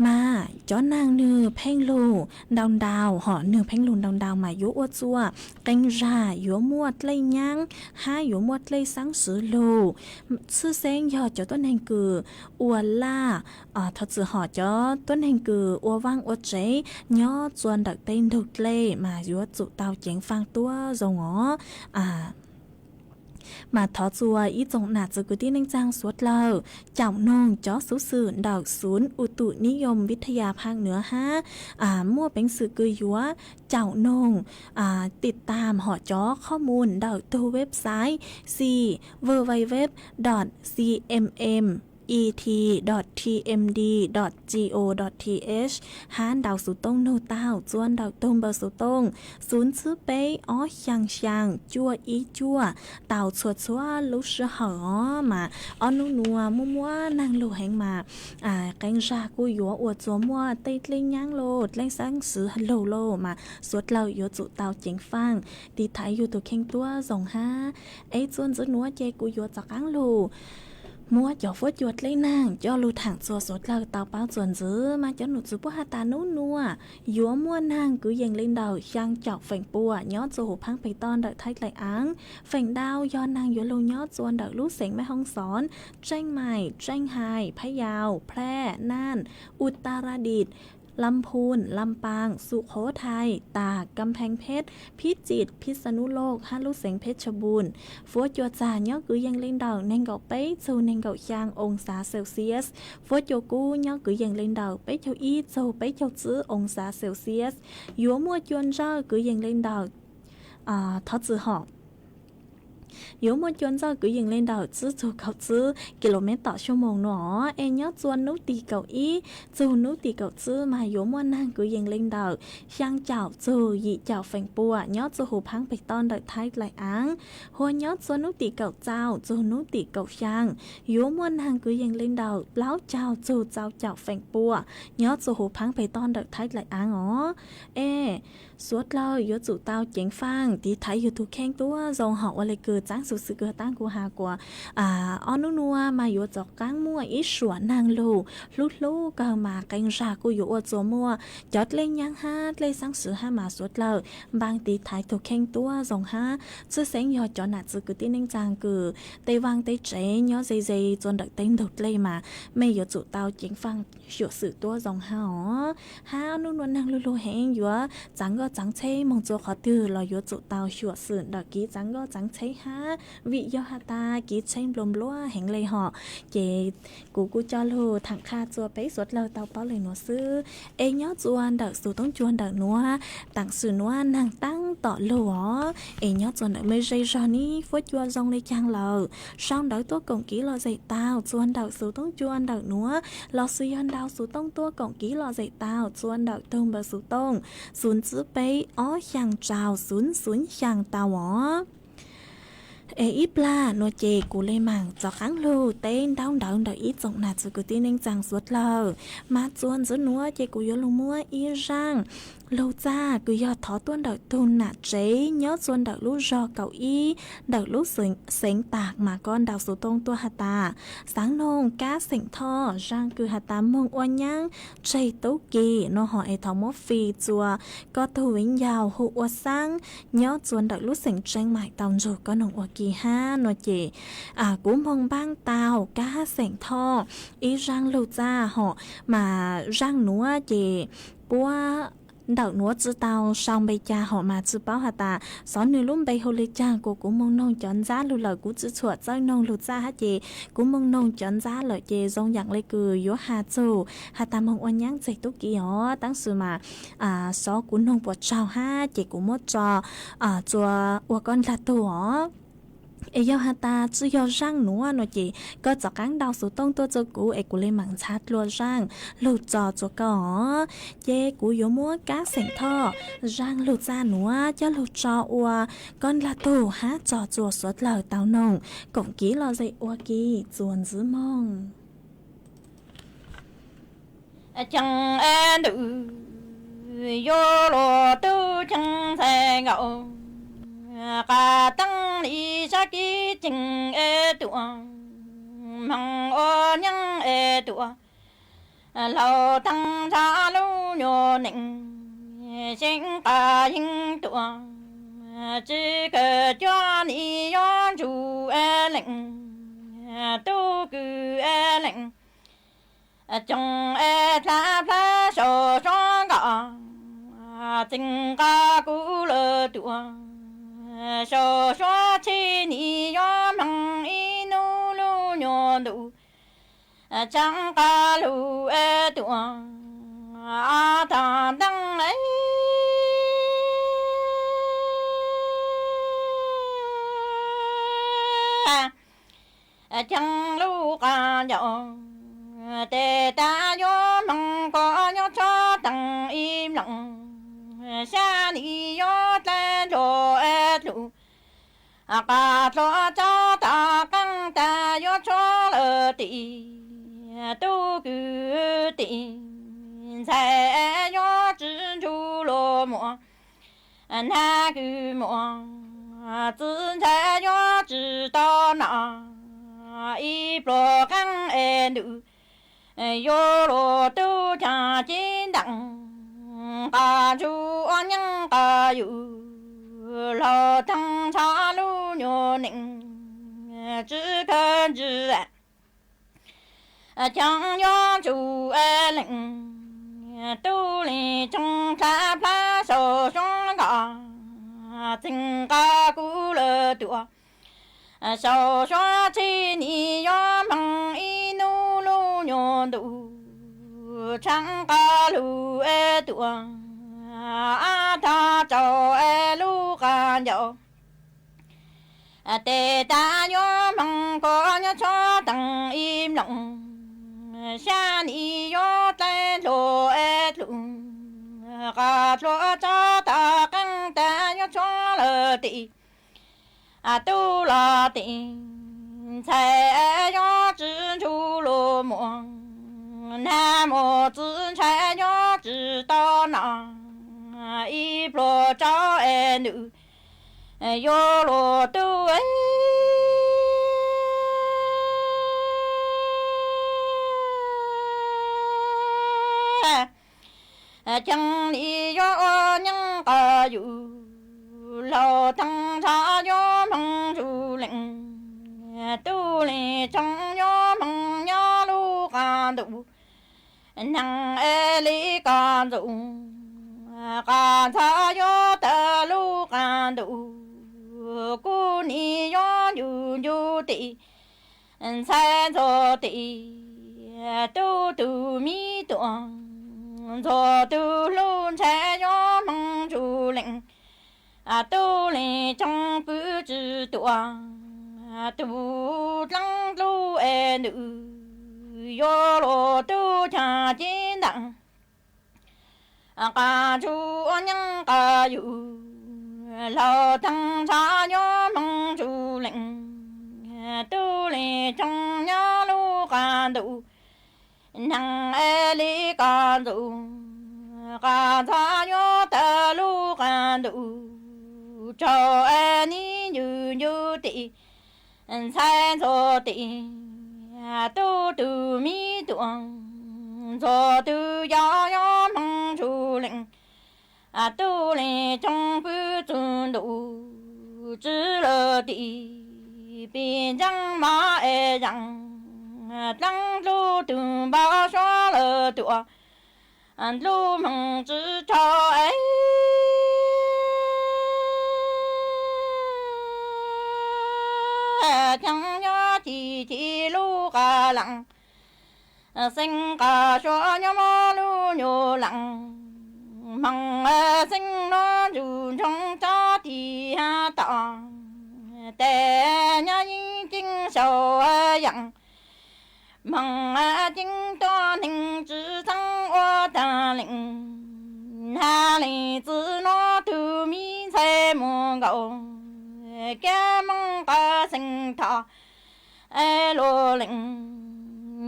Mas cov naag nwg pheej lug ntau ntau hom nwg pheej lug ntau ntau mas yuav ua txuas qee zag yuav muaj dlej nyaab hab yuav muaj dlej xaab swv lug. Tshwj xeeb yog cov tuab neeg kws ua laj, thov txwm hom cov tuab neeg kws ua vaaj ua tsev nyob txuas ntawm tej ntug dlej mas yuav tsum tau ceev faaj tuab zoo os. Mas thov txuas ib tsoom nam txwv kwv tij neej tsaa suav dlawg caum noog cov xuv xwm ntawm Xunv Utu Niyom Vithya Phaj Nuav hab muaj peev xwm kws yuav caum noog tim tam hom cov qhov mus ntawm tug website xi www dot cmmet dot tmd dot go dot th hab ntaus xuv tooj nug tau txuas ntawm tug npawb xuv tooj xuv tsib peb ob xyaa xyaa cuaj ib cuaj tau txhua txhua lub sij hawm os. Mas ob nub nuav muaj muaj naag lug heev mas qee zag kuj yuav ua txuas muaj tej dlej nyaab los dlej xaab swv lug los mas suav dlawg yuav tsum tau ceev faaj tiv thaiv yug tug kheej tuab zoo hab. Es txuas ntxiv nuav ces kuv yuav rov qaab lug muab cov fuab cua dlej naag coj lug thaam txuas suav dlawg tau paub txuas ntxiv. Mas cov num txwv puab has tas nub nuav yuav muaj naag kwv yees le ntawm xyaa caum feem pua nyob txuas huv Phaab Peg Toj ntawm Thaib Dlaim Aav. Feem ntau yog naag yuav lug nyob txuas ntawm lub xeev Mej Hoob Xoon, Tseej Maim, Tseej Hais, Phab Yau, Plej, Naj, Utaradis, Lam Phun, Lam Paas, Sum Qhuv Thais, Tas, Kam Pheej Pheb, Phib Txim, Phib Xa Nub Loj hab lub xeev Pheb Tsha Npum. Fuab cua txag nyob kwv yees le ntawm neeg nkaum peb txug neeg nkaum xyaa oo xav Celsius. Fuab cua kub nyob kwv yees le ntawm peb caug ib txug peb caug tsib oo xav Celsius. Yuav muaj cua ntsawj kwv yees le ntawm, thov txwm hom, yuav muaj cua ntsawj kwv yees le ntawm tsib txug kaum tsib kilomev tom xyoo moos nuav. Es nyob txuas nub tim kaum ib txug nub tim kaum tsib mas yuav muaj naag kwv yees le ntawm xyaa caum txug yim caum feem pua nyob txuas huv Phaab Peg Toj ntawm Thaib Dlaim Aav. Hua nyob txuas nub tim kaum txaus txug nub tim kaum xyaa yuav muaj naag kwv yees le ntawm plaub caug txug txaus caum feem pua nyob txuas huv Phaab Peg Toj ntawm Thaib Dlaim Aav os. Es suav dlawg yuav tsum tau ceev faaj tiv thaiv yug tug kheej tuab zoo hom ua le kws Txav xov xwm kws taab kuv has kuas ob nub nuav mas yuav rov qaab muaj ib suam naag lug hlub hlub kawg mas qee zag kuj yuav ua txuas muaj cov dlej nyaab hab dlej xaab swv hab mas suav dlawg npaaj tiv thaiv tug kheej tuab zoo hab. Txhwj xeeb yog cov nam txwv kwv tij neej tsaa kws tej vaaj tej tsev nyob ze ze txua ntawm tej ntug dlej mas mej yuav tsum tau ceev faaj xyuam xim tuab zoo hab os. Hab ob nub nuav naag lug lug heev yuav txaav nkoj txaav tsheb moog txua qhov twg los yuav tsum tau xyuam xim ntawm kev txaav nkoj txaav tsheb hab vim yog has tas kev tsheb nplua nplua heev le hos. Ces kuv kuj coj lug thaam qha txua peb suav dlawg tau paub le nuav xwb. Es nyob txua ntawm xus toob cua ntawm nuav, taam sim nuav naag taab tom lug os. Es nyob txua ntawm mej zej zog nib fuab cua zoo le caag lawm, sau ntawv tuaj koom kev lom zem tau txua ntawm xus toob cua ntawm nuav, los sis yog ntau xus toob tuaj koom kev lom zem tau txua ntawm tug npawb xus toob xus tsib peb ob xyaa rau xus xus xyaa tau os. Es ib plag nuav ces kuv le maam rov qaab lug teb ntaub ntawv ntawm ib tsoom nam txwv kwv tij neej tsaa suav dlawg. Mas txua ntxiv nuav ces kuv yuav lug muab ib zaaj lug txaj kws yog thov tuaj ntawm tug nam tsev nyob txua ntawm lub zog kaum ib ntawm lub xeev Tas mas kob ntau xus toob tuaj has tas, xaav noog kab xeem Thoj zaaj kws has tas moog ua nyaab tseg tub ki nuav hos es thov muab fij txua koj tug viv ncaus hu ua Xaab nyob txua ntawm lub xeev Tseeb Maim tau nrug koj noog ua ke hab nuav ces kuv moog npaab tau kab xeem Thoj ib zaaj lug txaj hos mas zaaj nuav ces puab ntawm nuav tsi tau sau npe caag hos mas tsi paub has tas xyov nwg lub npe hu le caag kuas kuv moog noog cov ntsab lug lawm kuv tsi txhuam txawj noog lug txaj hab ces kuv moog noog cov ntsab lawm ces zoo yaam le kws yuav has txug has tas moog ua nyaab tseg tub ki os tab sis mas xyov kuv noog puas tsaug hab ces kuv muab tso txua ua koj ndlag tug os. Es yog has tas tsi yog zaaj nuav nuav ces koj rov qaab ntau xus toob tuaj txua kuv es kuv le maam ntshaw dlua zaaj lug tso txua koj os. Ces kuv yuav muab kab xeem Thoj zaaj lug txaj nuav coj lug tso ua koj ndlag tug hab tso txua suav dlawg tau noog koom kev lom zem ua ke txua ntxiv moog. Ceeb ntws yuav luag tub ceeb ntxhais nkaus, qas teeb li sab kib ceeg es tuam, moog ua nyaab es tuam, laug teeb ntsha lub nyuag neej, xeeb qas yeeb tuam, tsi kawg cuab nim yuav ntsuj es leej, tub kws es leej, coog es dlha plab saum suab nkaus, txeeg nqa kuv lawm tuam, saum suab tsheb nim yuav moog ib nub lub nyuag ntuj, tseeb qas lug es tuam, tag nteeb ceeb lub qas ncaus, tes tas yuav moog koj nyob tshov teeg ib mloog, xya nim yuav dlaim dlua es dlum, qas dlua tso tag qeej tas yuav tshuav lawm tim, tub kws tim, ntxhais yuav tsi ntsug luag muam, nag kws muam, txiv ntxhais yuav tsi tau nom, ib pluag qeej es ntws, yuav luag tub caag ceeb nteem, qas ntsug ua nyaab qas yug, laug teeb ntsha lub nyuag neej, tsi kawg ntsis ceeb yuav ntsuj es leej, tub li coog dlha plab saum suab nkaus, txeeg nqa kuv lawm tuam, saum suab tsheb nim yuav moog ib nub lub nyuag ntuj, tseeb qas lug es tuam, tag tsaus es lub qas ncaus, tes tas yuav moog koj nyob tshov teeg ib mloog, xya nim yuav dlaim dlua es dlum, qas dlua tso tag qeej tas yuav tshuav lawm tim, tub los tim, ntxhais yuav tsi ntsug luag muam, nag muam txiv ntxhais yuav tsi tau nom, ib pluag tso es ntws, yuav luag tub Ceeb li yuav ua nyeej qas yus, laug teeb ntsha yuav hmoov tsuj leej, tub leej tsoom yuav hmoov nyob lub qab ntuj. Neeg es li qab ntuj, qab ntxhab yuav tawm lub qab ntuj, kuv nim yuav ncu ncu tim ntxhais ntxuag tim, tub tug me tuam, ntxuag tug hlub ntshai yuav hmoov tsuj leej, tub leej tsoom pw tsis tuam, tug dleeb dlub es ntws, yuav luag tub chaw cev nteem, qas tsuj ua nyeej qas yus, laug teeb ntsha yuav hmoov tsuj leej, tub leej tsoom nyob lub qab ntuj. Neeg es li qab ntuj, qab ntxhab yuav tawm lub qab ntuj, tsaug es nim ncu ncu tim ntxhais ntxuag tim, tub tug me tuam, ntxuag tug yau yuav hmoov tsuj leej, tub leej tsoom pw txug ntuj, tsis lawm tim pis ntseeb mab es zeem, dleeb dlub tug npau suav lawm tuam, dlub hmoov tsis tsaug es, ceeb nyob ci ci lub qab leej, xeeb qas suav nyob mob lub nyuag leej, hmoov xeeb nuav ntsug ntsoog tsob tim hab tom, tes nyob yeej ceeb sau yeem, hmoov ceeb tuab neeg tsis txeeb ua taag leej, hab leej txwv nuav tug mi ntxhais muag nkaus, kab moog qas xeeb thov es luag leej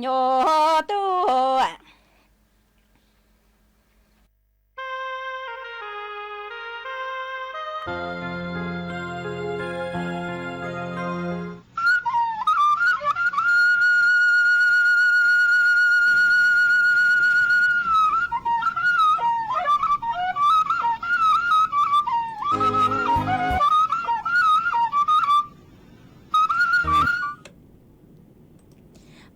yuav tub.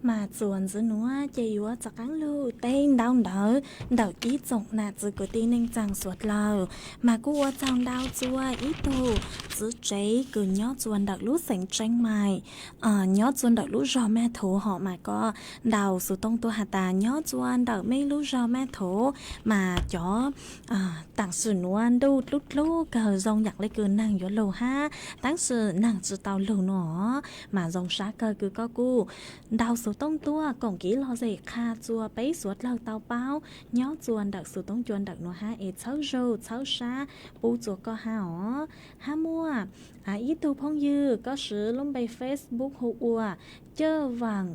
Mas txuas ntxiv nuav ces yuav rov qaab lug teb ntau ntawv ntawm ib tsoom nam txiv kwv tij neej tsaa suav dlawg. Mas kuj ua tsaug ntau tsua ib tug txiv tsev kws nyob tsua ntawm lub xeev Tseeb Maim, nyob tsua ntawm lub zog Maj Thuv hom mas koj ntaus xuv tooj tuaj has tas nyob tsua ntawm mej lub zog Maj Thuv mas cov taam sim nuav ntuj dlub dlub kawg zoo yaam le kws neeg yuav lug hab taam sim neeg tsi tau lug nuav mas zoo sab kawg kws koj kuj ntaus xuv tooj tuaj koom kev lom zem qha tsua peb suav dlawg tau paub nyob tsua ntawm xuv tooj cua ntawm nuav hab es txhawb zug txhawb sab pub tsua koj hab os. Hab muaj ib tug phooj ywg koj swv lub npe Facebook hu ua Cawj Vaam,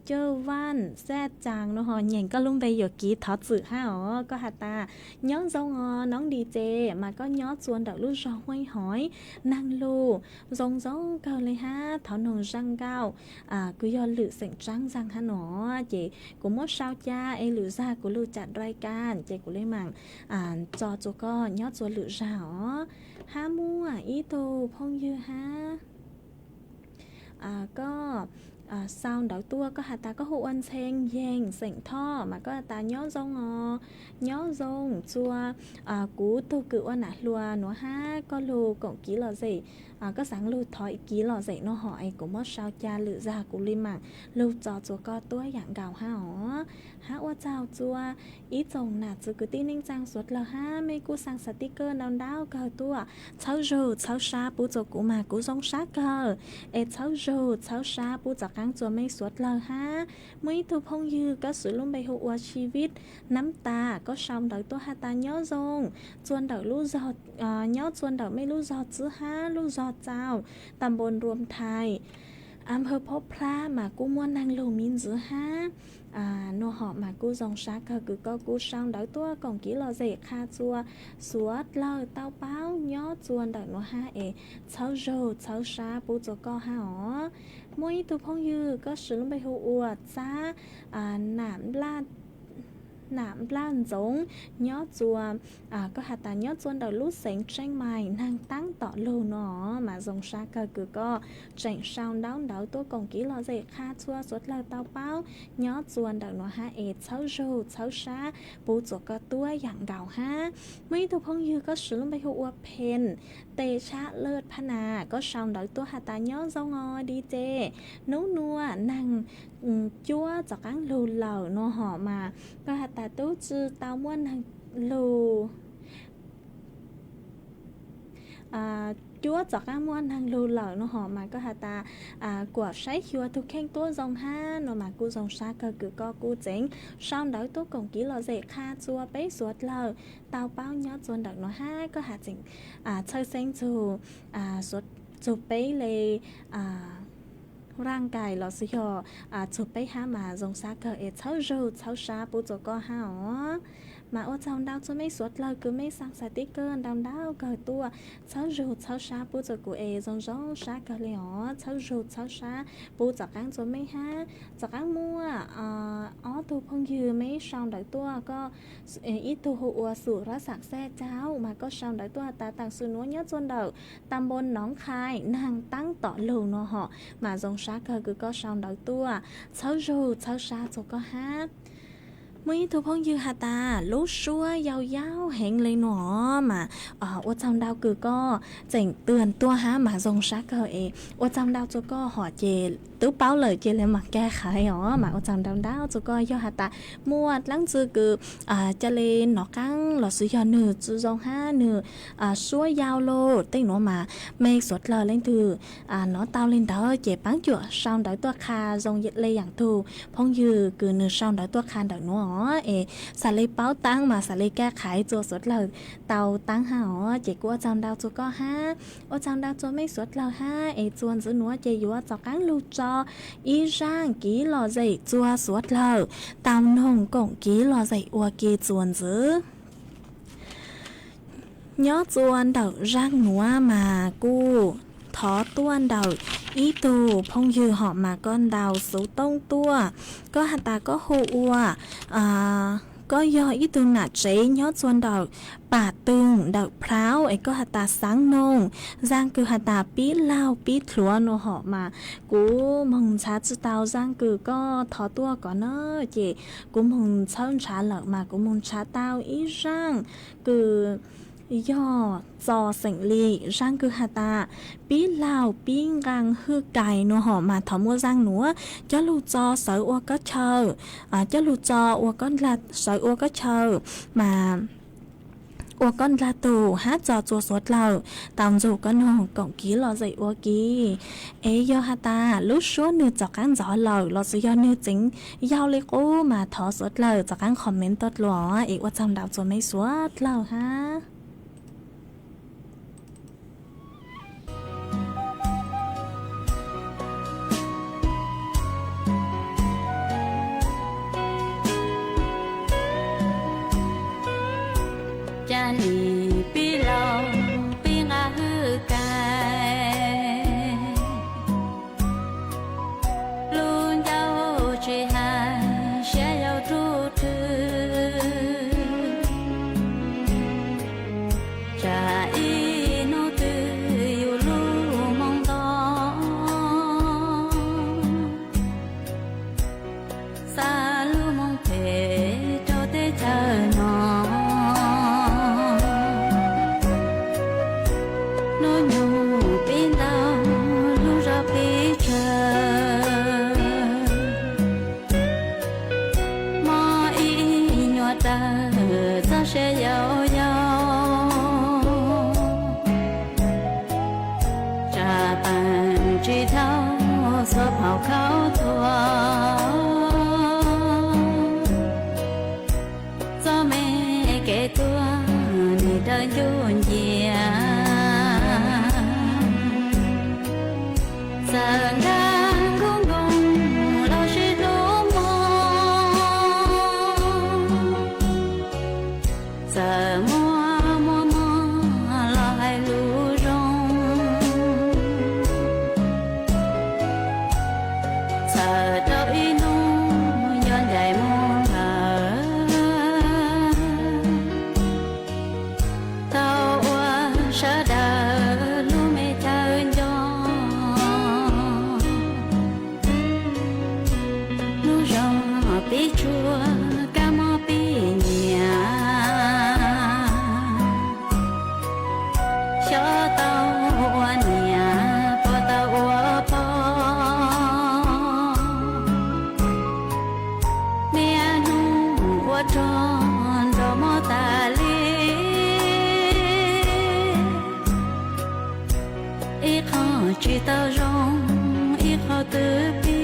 Cawj Vaam Xaj Caas nuav ho nyeem koj lub npe yuam kev thov txim hab os. Koj has tas nyob zoo os noob Di Ces, mas koj nyob tsua ntawm lub zog Huaj Hoiv, neeg lug zoo zoo kawg le hab thov noog zaj nkauj kws yog lwm xeem Tsaab zag hab nuav ces kuv muab sau ca es lwm zag kuv lug cam dai kas ces kuv le maam tso tsua koj nyob tsua lwm zag os. Hab muaj ib tug phooj ywg hab koj sau ntawv tuaj koj has tas koj hu ua Ntxhee Yees xeem Thoj mas koj has tas nyob zoo os, nyob zoo tsua kuv tug kws ua nam hluas nuav hab koj lug koom kev lom zem, koj xaav lug thov kev lom zem nuav ho es kuv muab sau ca lwm zag kuv le maam lug tso tsua koj tuab yaam nkaus hab os. Hab ua tsaug tsua ib tsoom nam txiv kwv tij neej tsaa suav dlawg hab mej kuj xaa xas tij kawj ntau ntau kawg tuaj txhawb zug txhawb sab pub tsua kuv mas kuv zoo sab kawg es txhawb zug txhawb sab pub txav qaab tsua mej suav dlawg hab. Muaj ib tug phooj ywg koj swv lub npe hu ua Chi Vij Nab Tas koj sau ntawv tuaj has tas nyob zoo tsua ntawm lub zog, nyob tsua ntawm mej lub zog Txwb hab lub zog Txaus, tam npoo Ruam Thais, Am Hawj Phob Plab mas kuj muaj neeg lug miv ntxwv hab nuav ho mas kuj zoo sab kawg kws koj kuj sau ntawv tuaj koom kev lom zem qha tsua suav dlawg tau paub nyob tsua ntawm nuav hab es txhawb zug txhawb sab pub tsua koj hab os. Muaj ib tug phooj ywg koj swv lub npe hu ua Txab Nam Laj Nam Nplaj Ntxoov nyob txua, koj has tas nyob txua ntawm lub xeev Tsheej Mais, neeg taab tom lug no mas zoo sab kawg kws koj tseem sau ntaub ntawv tuaj koom kev lom zem qha txhua suav dlawg tau paub nyob txua ntawm nuav hab es txhawb zug txhawb sab pub txuas koj tuab yaam nkaus hab. Muaj ib tug phooj ywg koj siv lub npe hu ua Phen Tes Tshab Laj Phab Nas, koj sau ntawv tuaj has tas nyob zoo os di ces, nub nua neeg cuab tov qaab lug lawm no hom mas koj has tas tub tsi tau muaj neeg lug cuab tov qaab muaj neeg lug lawm no hom mas koj has tas kuas saib xyuas tug kheej tuab zoo hab no mas kuj zoo sab kawg kws koj kuj tseem sau ntawv tuaj koom kev lom zem qha txua peb suav dlawg tau paub nyob txua ntawm nuav hab koj has tseem txhawj xeeb txug, txug peb le raaj kais los xwb yog txug peb hab mas zoo sab kawg es txhawb zug txhawb sab pub txua koj hab os. Mas ua tsaug ntau txua mej suav dlawg kws mej xaa xav tib kawg ntau ntau kawg tuaj txhawb zug txhawb sab pub txua kuv es zoo zoo sab kawg le os. Txhawb zug txhawb sab pub tov qaab txua mej hab. Tov qaab muaj ob tug phooj ywg mej sau ntawv tuaj, koj ib tug hu ua Xum Rab Xaam Xaj Cau mas koj sau ntawv tuaj has tas taam sim nuav nyob txua ntawm ta npoo Noov Qhai, neeg taab tom lug no hom mas zoo sab kawg kws koj sau ntawv tuaj txhawb zug txhawb sab txua koj hab. Muaj ib tug phooj ywg has tas lub suab yau yau heev le no mas ua tsaug ntau kws koj tseem tws tuaj hab mas zoo sab kawg es ua tsaug ntau txua koj hom ces twb paub lawm ces le mas kag qhaiv os mas ua tsaug ntau ntau txua koj. Yog has tas muaj dlaab tsi kws ca le nov qaab los xwb yog nwg tsi zoo hab nwg suab yau lug tej nuav mas mej suav dlawg leej twg nov tau le ntawd ces paab cuam sau ntawv tuaj qha zoo le yaam tug phooj ywg kws nwg sau ntawv tuaj qha ntawm nuav os es xaav le paub taab mas xaav le kag qhaiv txua suav dlawg tau taab hab os ces kuj ua tsaug ntau txua koj hab. Ua tsaug ntau txua mej suav dlawg hab es txuas ntxiv nuav ces yuav tov qaab lug tso ib zaaj kev lom zem txua suav dlawg tau noog koom kev lom zem ua ke txuas ntxiv. Nyob txua ntawm zaaj nuav mas kuj thov tuaj ntawm ib tug phooj ywg hom mas koj ntaus xuv tooj tuaj, koj has tas koj hu ua, koj yog ib tug nam tsev nyob txua ntawm Pam Twg ntawm Plhaub es koj has tas xaav noog zaaj kws has tas pib laug pib dluav no hom mas kuv moog ntshaw tsi tau zaaj kws koj thov tuaj ko na, ces kuv moog txhawb ntshaw lawm mas kuv moog ntshaw tau ib zaaj kws yog txo xeem Lis, zaaj kws has tas pib laug pib nqaa hwj kais no hom mas thov muaj zaaj nuav coj lug txo sawv ua koj chaw, coj lug txo ua koj, sawv ua koj chaw mas ua koj ndlag tug hab txo txua suav dlawg tau ntxug koj noog koom kev lom zem ua ke. Es yog has tas lub suab nwg rov qaab ntxov lawm los sis yog nwg tseem yau le qub mas thov suav dlawg rov qaab comment tuaj dlua es ua tsaug ntau txua mej suav dlawg hab. Ca nim pib laug pib nqa hwj kais, lub ncauj tsis hais siab yau ruj rwg, tsam ib hnub twg yus lub moo nto, xa lub moo phem rau teb chaws no. Tsuas kab mob pib nyiam, xyov tau ua niam puas tau ua pog. Niaj hnub ua rog nrog mob tas li, ib qho tsis tau zoo, ib qho twb pib.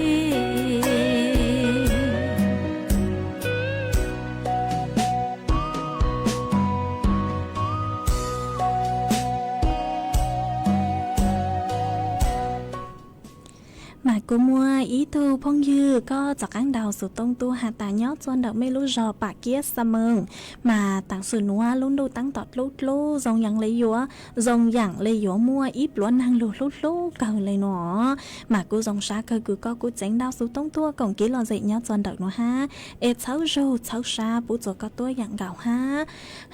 Mas kuj muaj ib tug phooj ywg koj tov qab ntaus xov tooj tuaj has tas nyob txua ntawm mej lub zos Pam Kiab Xa Mees, mas taam sim nuav lub ntuj taab tom dlub dlub zoo yaam le yuav, zoo yaam le yuav muaj ib pluav naag lug hlub hlub kawg le nuav. Mas kuj zoo sab kawg kws koj kuj tseev ntaus xov tooj tuaj koom kev lom zem nyob txua ntawm nuav hab, es txhawb zug txhawb sab pub txua koj tuab yaam nkaus hab.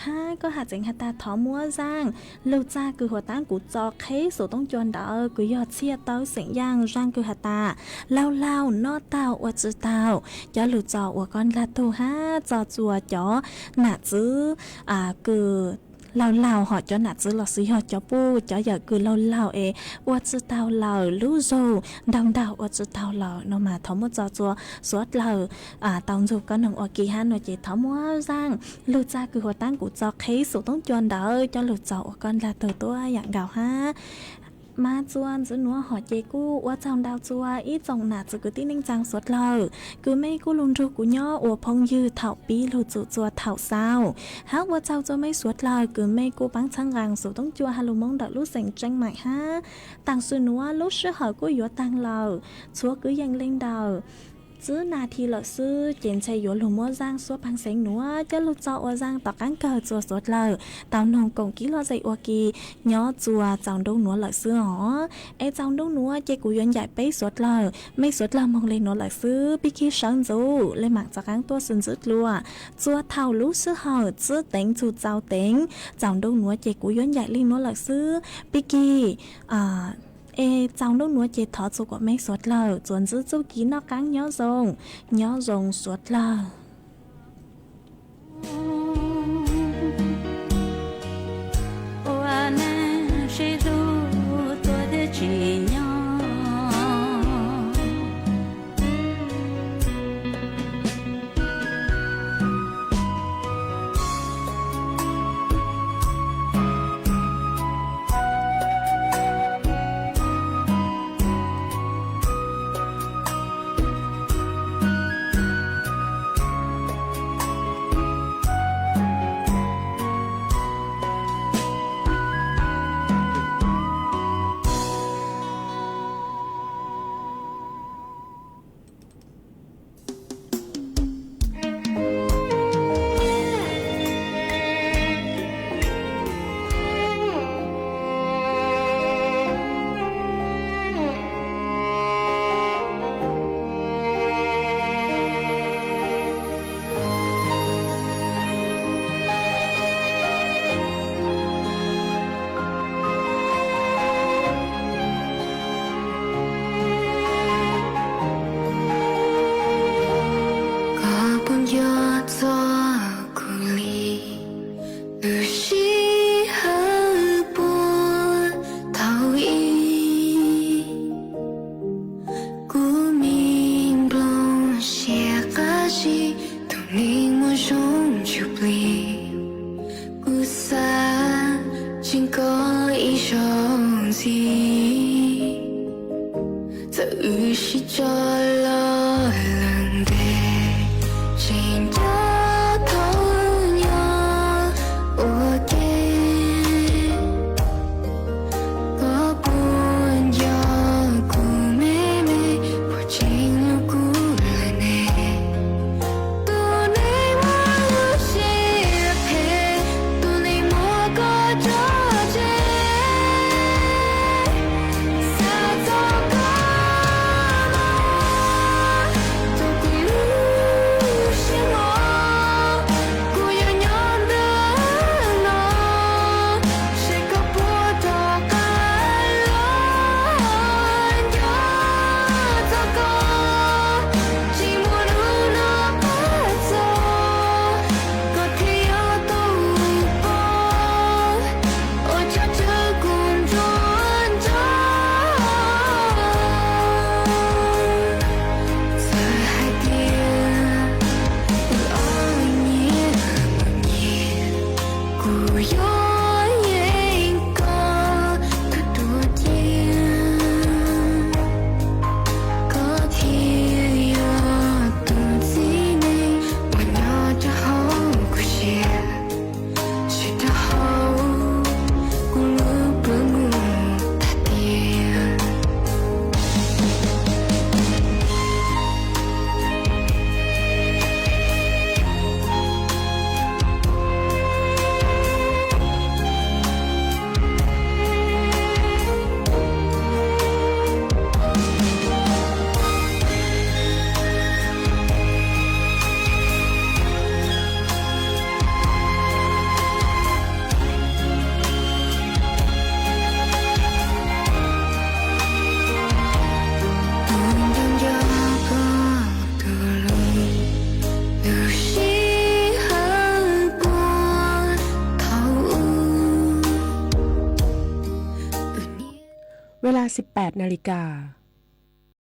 Hab koj has tseev has tas thov muab zaaj lug txag kws huv taab kuv tso qheb xov tooj cua ntawd kws yog Txhiaj Tawb xeem Yaaj, zaaj kws has tas laug laug noj taug ua tsi taug, cov lug tso ua koj ndlag tug hab tso txua cov nam txiv kws laug laug hom cov nam txiv los sis yog cov puj cov yawm kws laug laug es ua tsi taug lawm, lub zug ntaug ntaug ua tsi taug lawm no mas thov muab tso txua suav dlawg tau ntxug koj noog ua ke hab no ces thov muab zaaj lug txag kws huv taab kuv tso qheb xov tooj cua ntawd coj lug tso ua koj ndlag tug tuab yaam nkaus hab. Mas txua ntxiv nuav hom ces kuj ua tsaug ntau txua ib tsoom nam txiv kwv tij neej tsaa suav dlawg kws mej kuj lug nrug kuv nyob ua phooj ywg thaum pib lug txug txua thaum xaus, hab ua tsaug txua mej suav dlawg kws mej kuj paab txhawb nqaa xov tooj cua has lug Moob ntawm lub xeem Tseeb Maim hab. Taam sim nuav lub sij hawm kuj yuav taag lawm, txhua kwv yees le ntawm tsib nas this lawm xwb ces ntshe yuav lug muab zaaj suab paag xeev nuav coj lug tso ua zaaj tom qaab kawg txua suav dlawg tau noog koom kev lom zem ua ke nyob txua tsaus ntuj nuav lawm xwb os. Es tsaus ntuj nuav ces kuv yuav ncaim peb suav dlawg, mej suav dlawg moog le nuav lawm xwb, pib kig sawv ntxuv le maam tov qaab tuaj xwb ntxwv dlua. Txua thaum lub sij hawm tsib teev txug txaus teev tsaus ntuj nuav ces kuv yuav ncaim le nuav lawm xwb, pib kig. Es tsaus ntuj nuav ces thov txua kuas mej suav dlawg txuas ntxiv txuj kev noj qaab nyob zoo, nyob zoo suav dlawg. Ua neej sib hlub tuag thiab tsim nyog. Koj puas nco txog kuv li? Lub sij hawm puag thaum ub, kuv me nplooj siab qab zib, tus neeg muaj zoo ntsuj plig. Kuv xav tseem koj ib zaug ntxiv, txawm wb sib tso los lawm ntev, tseem nco thaum nyob ua ke. Koj puas nco kuv me me, puas tseem hlub kuv lawm ne? Tus neeg muaj lub siab สิบแปดนาฬิกา